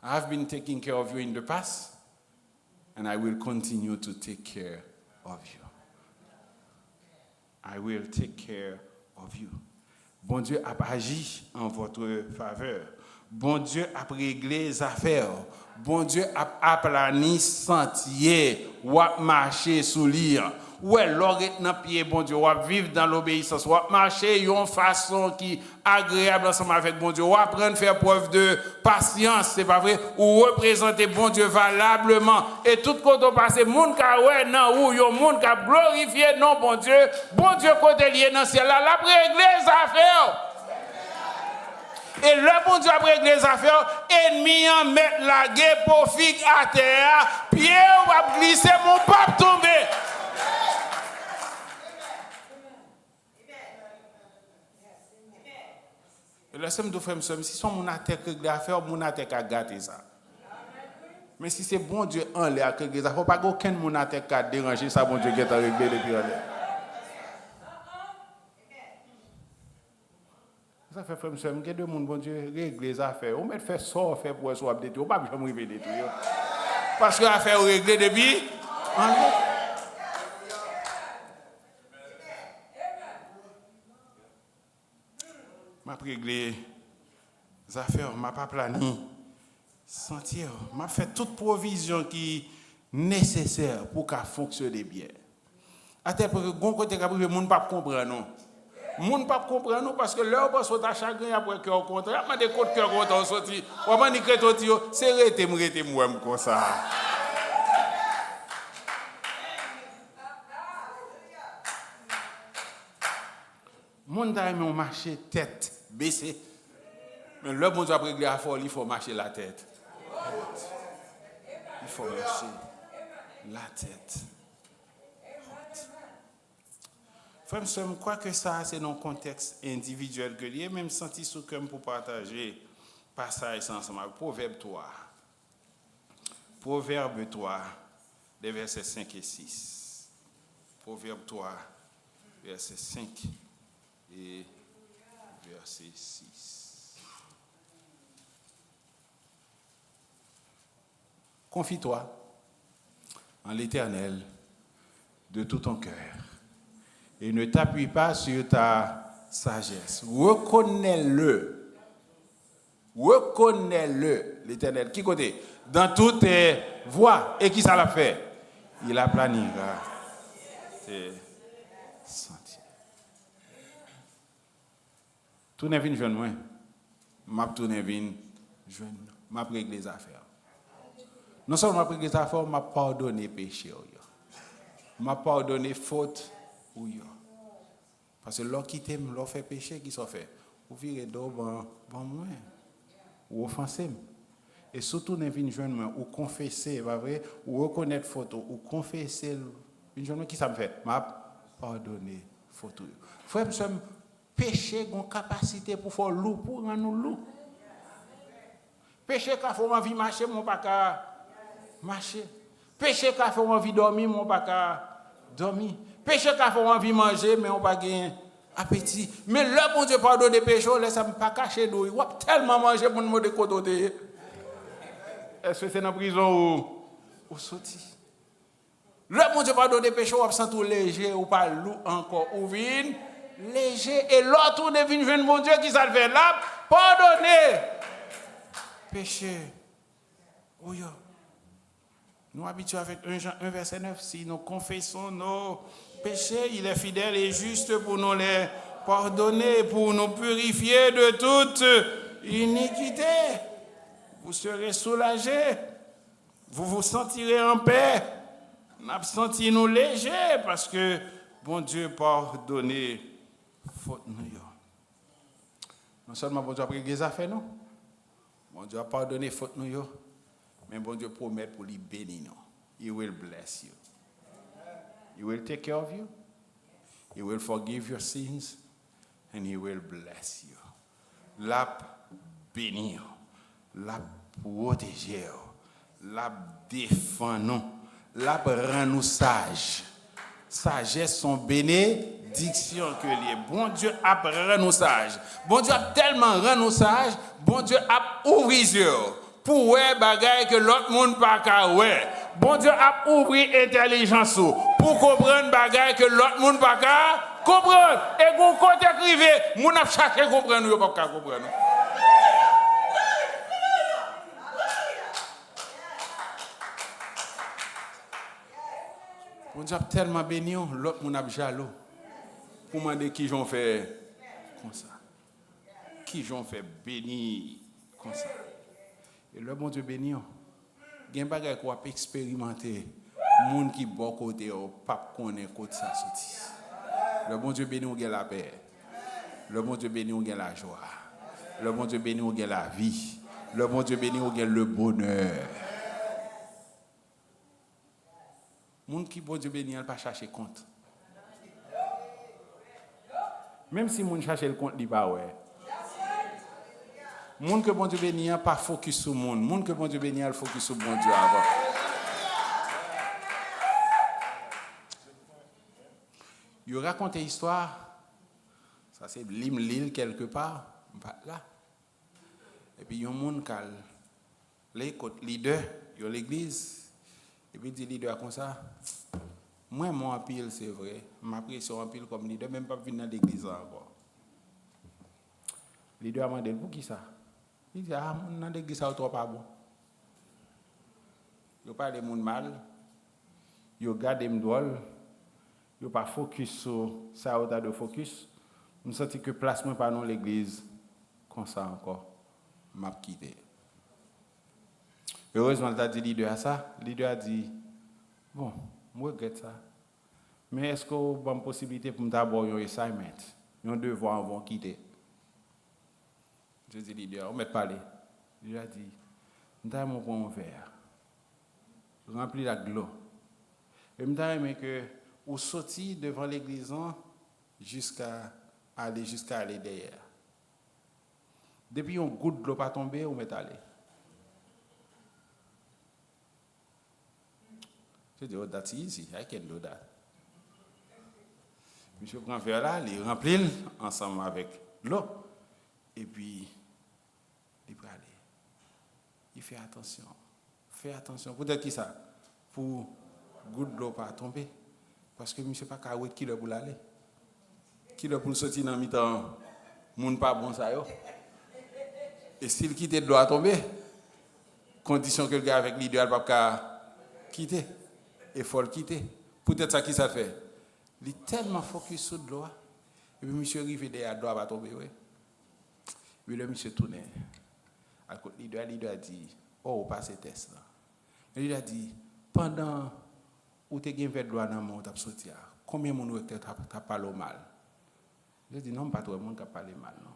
I have been taking care of you in the past, and I will continue to take care of you. I will take care of you. Bondye ap aji an vòt favè. Bondye ap regle zafè w. Bondye ap aplani santye w ap mache sou li an. Ou wè, lè w ret nan pye Bondye, w ap viv dan lobeyisans, w ap mache yon fason ki agreyab ansanm avèk Bondye, w aprann fè prèv de pasyans, se pa vre? Ou reprezante Bondye valableman. E tout kote w pase, moun ka wè nan ou yon moun k ap glorifye non Bondye. Bondye kote l ye nan syèl la, l ap regle zafè w. E lè Bondye ap regle zafè w, ènmi an mèt lage po fig atè a, pye w ap glise, men w p ap tonbe. E lè se m di w, frè m, sè m, si se yon moun atè k regle afè w, moun atè ka gate sa. Men si se Bondye anlè a k regle zafè w, pa gen okenn moun atè k ka deranje sa Bondye gentan regle depi anlè. Sa fè, frè m, sè m, gen de moun Bondye regle zafè yo. Ou mèt fè sa w fè pou wè si w ap detwi yo. Ou p ap janm rive detwi yo. Paske afè yo regle depi anlè. M ap regle zafè w, m ap aplani santye w, m ap fè tout pwovizyon ki nesesè pou w ka fonksyone byen. Atèl pwen ke gon kote k ap rive, moun p ap konprann ou. Moun p ap konprann ou paske lè yo panse w ta chagren, y ap wè kè w kontan. Y ap mande kot kè kontan w soti. W ap annik rete w di yo, se rete m rete m wè m konsa. Moun ta renmen w mache tèt bese. Men lè Bondye ap regle afè w, li fè w mache latèt. Li fè w mache latèt. Frè m, sè m, kwake sa a se nan kontèks endividyèl ke l ye, men m santi sou kè m pou pataje pasaj sa ansanm avèk Pwovèb twa. Pwovèb twa, de vèsè senk e sis. Pwovèb twa, vèsè senk e vèsè sis. Confie-toi en l'Éternel de tout ton cœur et ne t'appuie pas sur ta sagesse. Reconnais-le. Reconnais-le, l'Éternel. Ki kote? Dans toutes tes voies. E ki sa l ap fè? Il aplanira tes sentiers. Tounen vin jwenn mwen. M ap tounen vin jwenn ou. M ap regle zafè w. Non sèlman m ap regle zafè w, m ap padone peche w yo. M ap padone fot ou yo. Paske lè w kite m, lè w fè peche, kisa w fè? Ou vire do w ban, ban mwen. Ou ofanse m. E si w tounen vin jwenn mwen, ou konfese, pa vre? Ou rekonèt fot ou, ou konfese l, vin jwenn mwen, kisa m fè? M ap padone fot ou yo. Frè m, sè m, peche gon kapasite pou fè w lou, pou rann ou lou. Peche ka fè w anvi mache, men w pa ka mache. Peche ka fè w anvi dòmi, men w pa ka dòmi. Peche ka fè w anvi manje, men w pa gen apeti. Men lè Bondye padone peche w, lè sa m pa kache di w, w ap tèlman manje, moun mande kote w te ye. Èske se nan prizon ou, ou soti? Lè Bondye padone peche w, w ap santi w leje, ou pa lou ankò, ou vin leje. E lè w tounen vin jwenn Bondye, kisa l fè? L ap padone peche ou yo. Nou abitye avèk en Jan en vèsè nèf, si nous confessons nos péchés, il est fidèle et juste pour nous les pardonner, pour nous purifier de toute iniquité. Vous serez soulagés. Vous vous sentirez en paix. N ap santi nou leje paske Bondye padone fot nou yo. Non sèlman Bondye ap regle zafè nou, Bondye ap padone fot nou yo, men Bondye pwomèt pou li beni nou. He will bless you. He will take care of you. He will forgive your sins and he will bless you. L ap beni w. L ap pwoteje w. L ap defann ou. L ap rann ou saj. Sajès se yon benediksyon ke l ye. Bondye ap rann ou saj. Bondye ap tèlman rann ou saj, Bondye ap ouvri zye w pou w wè bagay ke lòt moun pa ka wè. Bondye ap ouvri entèlijans ou pou w konprann bagay ke lòt moun pa ka konprann. E gen yon kote k rive, moun ap chache konprann ou, yo p ap ka konprann ou. Bondye ap tèlman beni w, lòt moun ap jalou pou mande kijan w fè konsa. Kijan w fè beni konsa? E lè Bondye beni w, gen bagay ke w ap eksperimante, moun ki bò kote w p ap konnen kot sa soti. Lè Bondye beni w, gen lapè. Lè Bondye beni w, gen lajwa. Lè Bondye beni w, gen lavi. Lè Bondye beni w, gen le bonè. Moun ki Bondye beni an, l pa chache kont. Menm si moun chache l kont, li pa wè. Moun ke Bondye beni an pa fokis sou moun. Moun ke Bondye beni an, l fokis sou Bondye avan. Yo rakonte istwa, sa se li m li l kèlke pa, m pa t la. Epi yon moun k al li kot lidè yon legliz, epi l di lidè a konsa, "M renmen w anpil, se vre, m apresye w anpil kòm lidè, men m p ap vin nan legliz la ankò." Lidè a mande l, "Poukisa?" Li di, "A, moun nan legliz sa yo twò pa bon. Yo pale moun mal, yo gade m dwòl, yo pa fokis sou sa yo ta dwe fokis. M santi ke plas mwen pa nan legliz konsa ankò. M ap kite." Erezman, l ta di lidè a sa, lidè a di, "Bon, m regrèt sa. Men èske w ban m posiblite pou m ta ba w yon assignment, yon devwa anvan w kite?" Misye di lidè a, "Ou mèt pale." Lidè a di, "M ta renmen w pran yon vè. Ranpli l ak dlo. E m ta renmen ke ou soti devan legliz lan jiska ale, jiska ale dèyè a. Depi yon gout dlo pa tonbe, ou mèt ale." Misye di, "Oh, that's easy. I can do that." Misye pran vè la, li ranpli l ansanm avèk dlo. Epi, li prale. Li fè atansyon. Fè atansyon. Poutèt ki sa? Pou gout dlo pa tonbe. Paske misye pa ka wet kilè pou l ale. Kilè pou l soti nan mitan moun pa bon sa yo. E si l kite dlo a tonbe, kondisyon ke l gen avèk lidè a, l p ap ka kite. E fò l kite. Poutèt sa, ki sa l fè? Li tèlman fokis sou dlo a. Epi misye rive dèyè a, dlo a pa tonbe vre. Epi lè misye tounen al kot lidè a, lidè a di, "Oh, ou pase tès lan." Men lidè a di, "Pandan ou te gen vè dlo a nan men w, ou t ap soti a, konbyen moun ou wè ki t ap, t ap pale w mal?" Li di, "Non, m pa t wè moun k ap pale mal, non."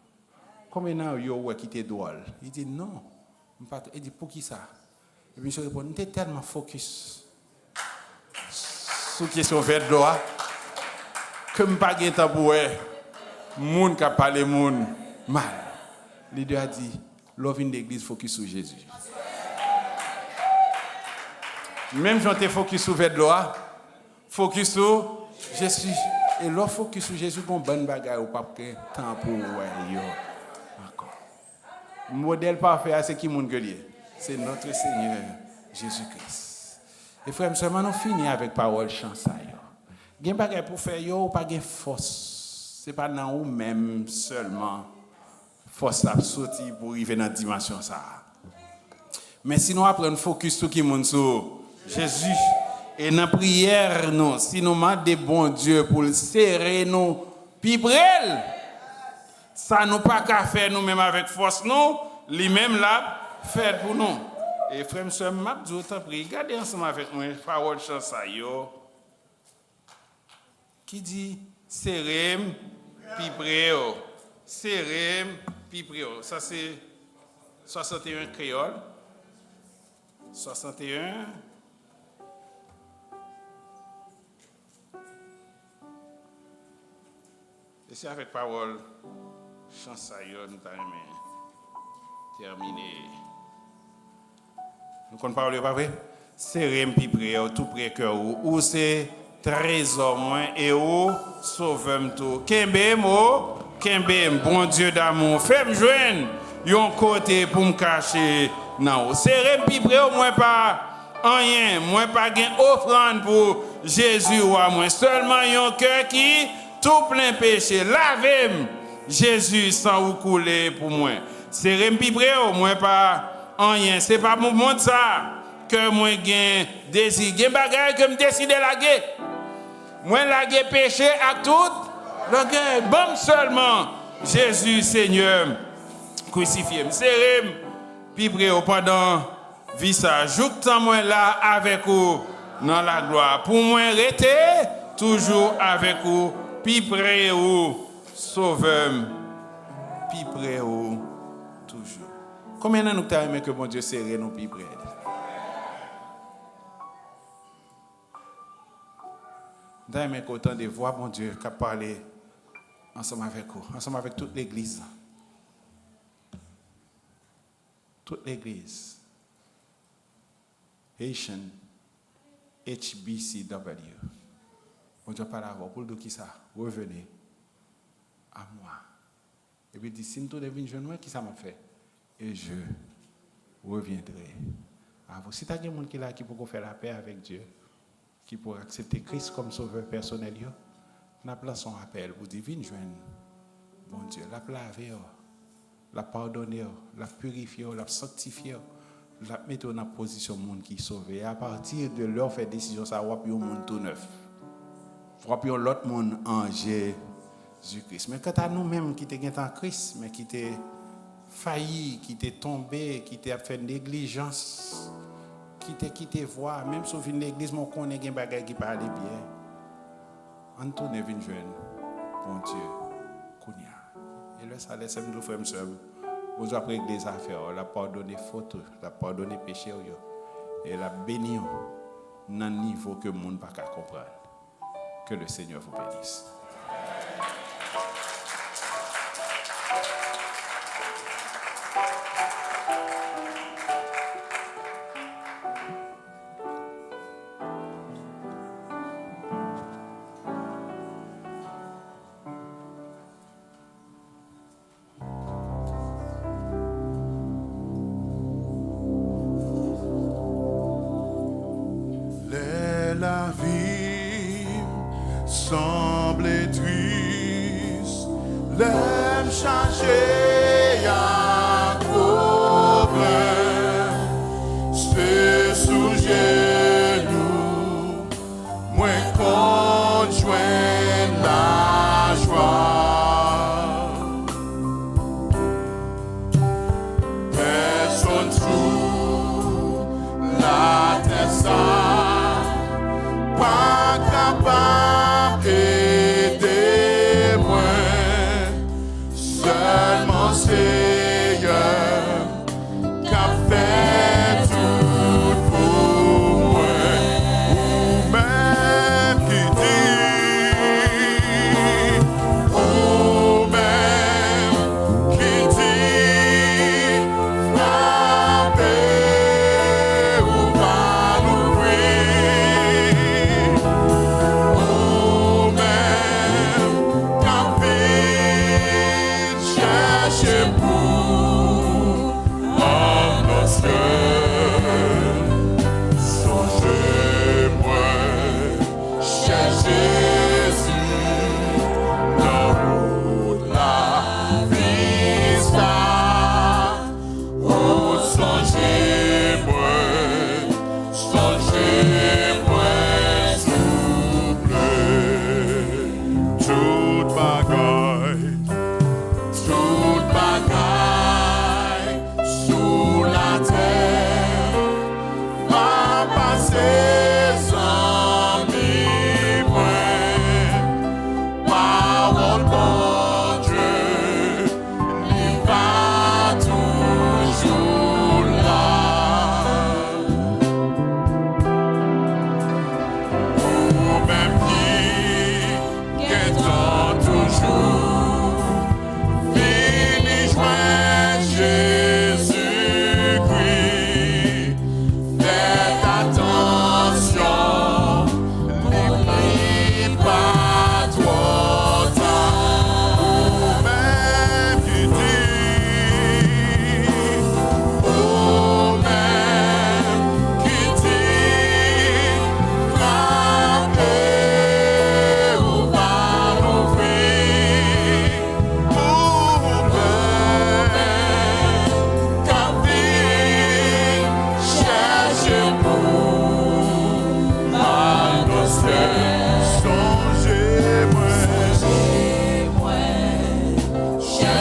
"Konbyen nan yo ou wè ki te dwòl?" Li di, "Non, m pa t." Li di, "Poukisa?" Epi misye reponn, "M te tèlman fokis sou kesyon vè dlo a ke m pa gen tan pou wè moun k ap pale moun mal." Lidè a di, "Lè w vin legliz, fokis sou Jezi. Menm jan w te fokis sou vè dlo a, fokis sou Jezi." E lè w fokis sou Jezi, gen yon bann bagay ou p ap gen tan pou w wè yo ankò. Modèl pafè a, se ki moun ke l ye? Se notre Seigneur Jésus-Christ. E frè m, sè m, ann nou fini avèk pawòl chan sa yo. Gen bagay pou fè yo, ou pa gen fòs. Se pa nan ou menm sèlman fòs la ap soti pou rive nan dimansyon sa a. Men si nou aprann fokis sou ki moun? Sou Jezi. E nan priyè nou, si nou mande Bondye pou l sere nou pi pre l, sa nou pa ka fè nou menm avèk fòs nou, li menm l ap fè l pou nou. E frè m, sè m, m ap di w, tanpri, gade ansanm avèk mwen pawòl chan sa yo ki di, "Sere m pi pre w, sere m pi pre w." Sa se Swasanteyen kreyòl. Swasanteyen. E se avèk pawòl chan sa yo nou ta renmen tèmine. Nou konn pawòl yo, pa vre? Sere m pi pre w, tou pre kè ou. Ou se trezò mwen e ou sovè m tou. Kenbe m, o, kenbe m, Bondye damou. Fè m jwenn yon kote pou m kache nan ou. Sere m pi pre w, mwen pa anyen, mwen pa gen ofrann pou Jezi wa mwen. Sèlman yon kè ki tou plen peche. Lave m, Jezi, san ou koule pou mwen. Sere m pi pre w, mwen pa anyen. Se pa pou mond sa ke mwen gen dezi. Gen bagay ke m deside lage. Mwen lage peche ak tout lògèy. Ban m sèlman Jezi, Senyè m, krisifye m. Sere m pi pre w pandan vi sa, jouktan mwen la avèk ou nan laglwa, pou mwen rete toujou avèk ou, pi pre ou, Sovè m, pi pre ou toujou. Konbyen nan nou ki ta renmen ke Bondye sere nou pi pre? M ta renmen ke w tande vwa Bondye k ap pale ansanm avèk ou, ansanm avèk tout legliz la. Tout legliz. Haitian H B C W. Bondye ap pale avè w pou l di w kisa? Revenez à moi. Epi l di, si n tounen vin jwenn mwen, kisa m ap fè? Et je reviendrai à vous. Si ta gen moun ki la ki poko fè lapè avèk Dye, ki pou aksepte Kris kòm Sovè pèsonèl yo, n ap lanse yon apèl pou di, vin jwenn Bondye. L ap lave w, l ap padone w, l ap pirifye w, l ap sanktifye w, l ap mete w nan pozisyon moun ki sove. E apati de lè w fè desizyon sa a, w ap yon moun tou nèf. W ap yon lòt moun an Jezi Kris. Men kanta nou menm ki te gentan Kris, men ki te fayi, ki te tonbe, ki te ap fè neglijans, ki te kite vwa, menm si w vin legliz, men w konnen gen bagay ki pa ale byen. Ann tounen vin jwenn Bondye kounye a. E lè sa, lè sè m di w, frè m, sè m, Bondye ap regle zafè w, l ap padone fòt ou, l ap padone peche w yo, e l ap beni w nan nivo ke moun pa ka konprann. Que le Seigneur vous bénisse. Lè lavi m sanble tris, lè m chaje ak pwoblèm, se sou jenou mwen konn jwenn lajwa. Pèsonn sou latè sa pa kapab ede mwen. Sèlman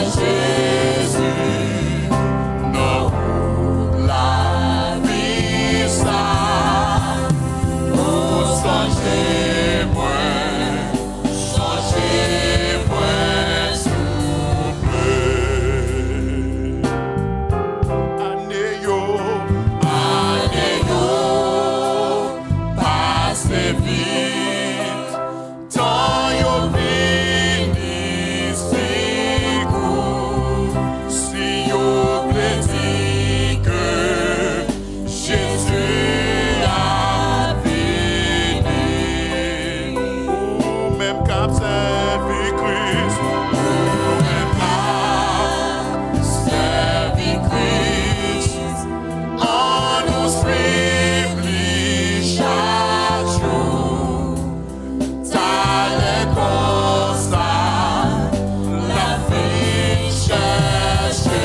Jezi, nan wout lavi sa, ou sonje mwen, sonje mwen, souple. Ane yo, ane yo pase vit, tan yo vini si kou, si yo vle di ke Jezi ap vini. Ou menm k ap sèvi Kris, ou menm k ap sèvi Kris, ann nou swiv li chak jou. Talè konsa, l ap vin chèche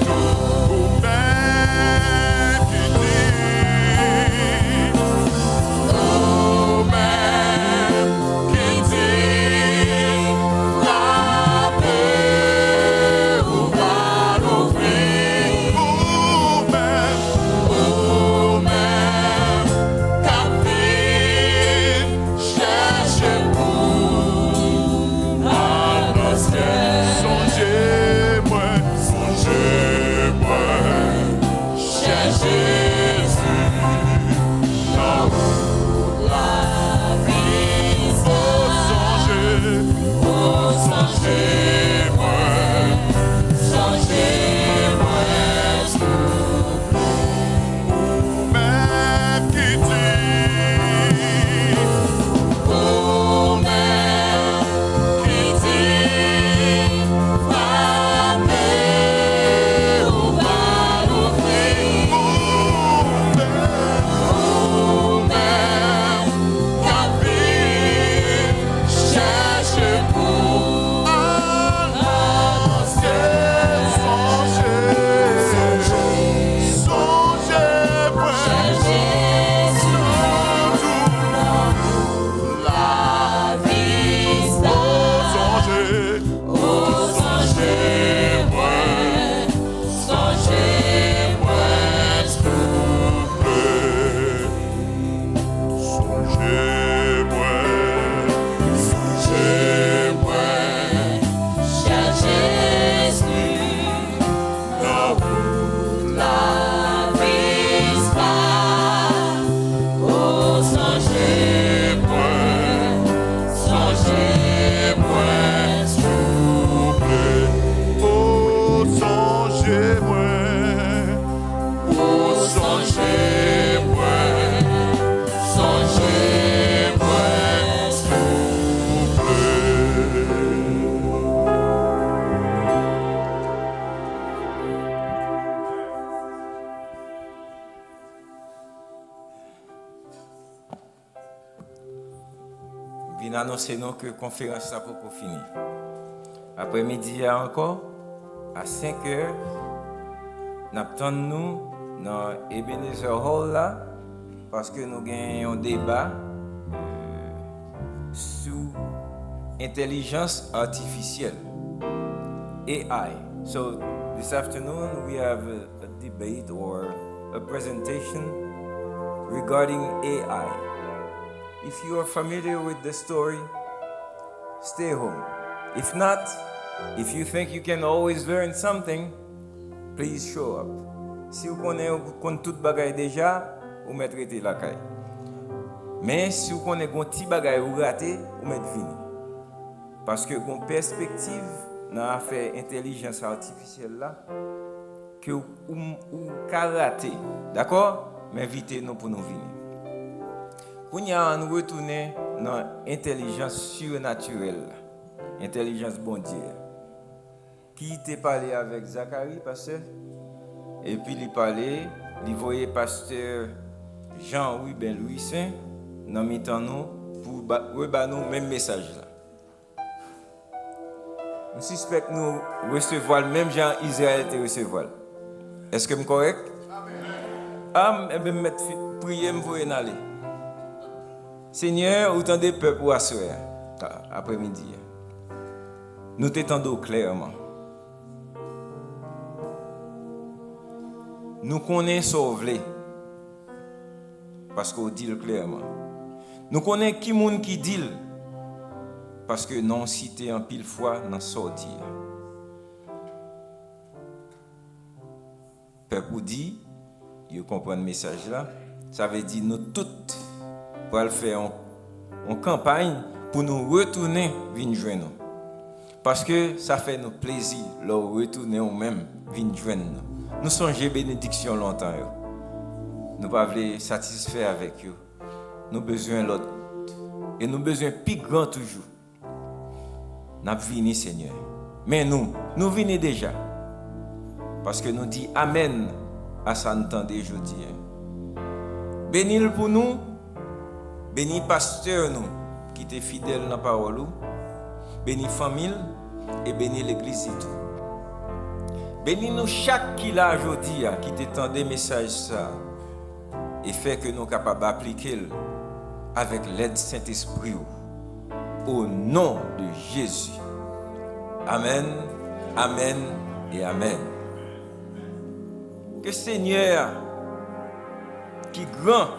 nou. Ou menm ki di, ou menm ki di, frape, ou va louvri. Ou menm, ou menm k ap vin chèche pou anonse. Sonje mwen, sonje mwen, chè Jezi, nan wout lavi sa. O sonje, o sonje mwen, sonje mwen, ou menm ki di, ou menm ki di, frape, ou va louvri. Ou menm, ou menm k ap vin chèche pou anonse. Sonje, sonje mwen, nan wout lavi sa. O sonje, o sonje mwen, sonje mwen, souple. Sonje mwen, sonje mwen, chè Jezi, nan wout lavi sa. O sonje mwen, sonje mwen, souple. O sonje mwen. Ou sonje mwen, sonje mwen, souple. Vin anonse nou ke konferans la poko fini. Aprèmidi a ankò, a senk è, n ap tann nou nan Ebenezer Hall la, paske nou gen yon deba, euh, sou entèlijans atifisyèl, A I. So, this afternoon, we have a, a debate or a presentation regarding A I. If you are familiar with the story, stay home. If not, if you think you can always learn something, please show up. Si w konnen ou konn tout bagay deja, ou mèt rete lakay. Men, si w konnen gon ti bagay ou rate, ou mèt vini. Paske gon pèspektiv nan afè entèlijans atifisyèl la ke ou, ou, ou ka rate. Dakò? M envite nou pou nou vini. Kounye a, ann retounen nan entèlijans sirnatirèl la, entèlijans Bondye a. Ki te pale avèk Zakari, pastè, epi li pale, li voye pastè Jean Ruben Louissaint nan mitan nou pou ba, reba nou menm mesaj la. M sispèk nou resevwa l menm jan Izrayèl te resevwa l. Èske m kòrèk? A, m, enben, m mèt fi-, priye, m voye n ale. Senyè, ou tande pèp ou aswè a, a, aprèmidi a. Nou te tande w klèman. Nou konnen sa w vle, paske w di l klèman. Nou konnen ki moun ki di l, paske non w site anpil fwa nan sa w di a. Pèp ou di, yo konprann mesaj la, sa vle di nou tout pral fè yon, yon kanpay pou nou retounen vin jwenn ou. Paske sa fè nou plezi lè w retounen ou menm vin jwenn nou. Nou sonje benediksyon lontan yo. Nou pa vle satisfè avèk yo. Nou bezwen lòt. E nou bezwen pi gran toujou. N ap vini, Senyè. Men nou, nou vini deja. Paske nou di amèn a sa n tande jodi a. Beni l pou nou, beni pastè nou ki te fidèl nan pawòl ou, beni fanmi l e beni legliz li tou. Beni nou chak ki la jodi a, ki te tande mesaj sa a, e fè ke nou kapab aplike l avèk lèd Sentespri w. O non de Jezi. Amèn, amèn e amèn. Ke Senyè a, ki gran,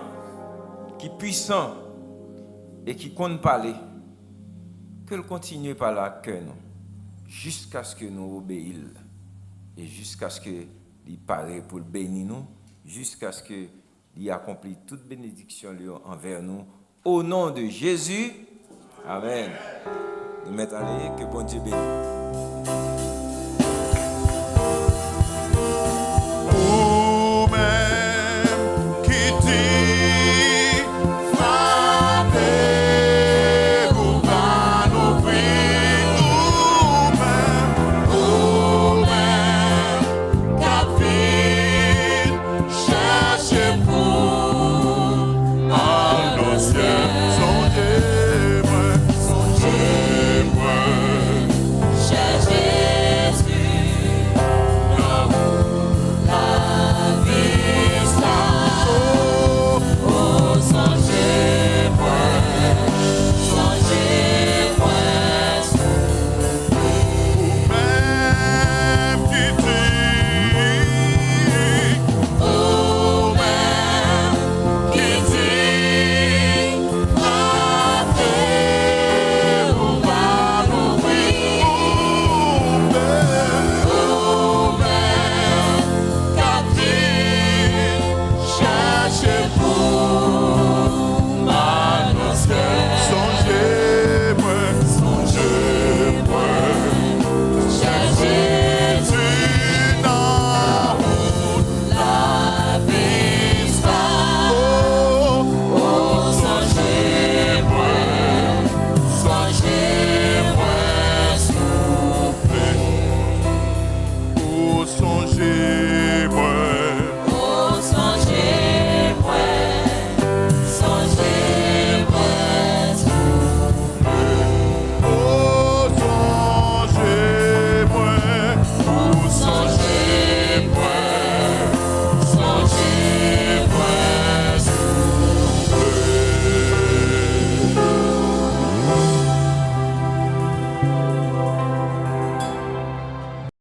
ki pwisan e ki konn pale, ke l kontinye pale ak kè nou, jiskaske nou obeyi l, e jiskaske li pare pou l beni nou, jiskaske li akonpli tout benediksyon li yo anvè nou. O non de Jezi, amèn. Nou mèt ale, ke Bondye beni. Ou menm ki di, frape, ou va louvri. Ou menm, ou menm k ap vin chèche pou al nan syèl. Sonje mwen, sonje mwen, chè Jezi, nan wout lavi sa. O, sonje mwen, sonje mwen, Ou menm ki di, ou menm ki di, frape, ou va louvri. Ou menm, ou menm k ap di, chèche pou m al nan syèl. Sonje mwen, sonje mwen, chè Jezi, nan wout lavi sa. O, o, sonje mwen, sonje mwen, souple. O, sonje mwen. O, sonje mwen, sonje mwen, souple. O, sonje mwen. O, sonje mwen, sonje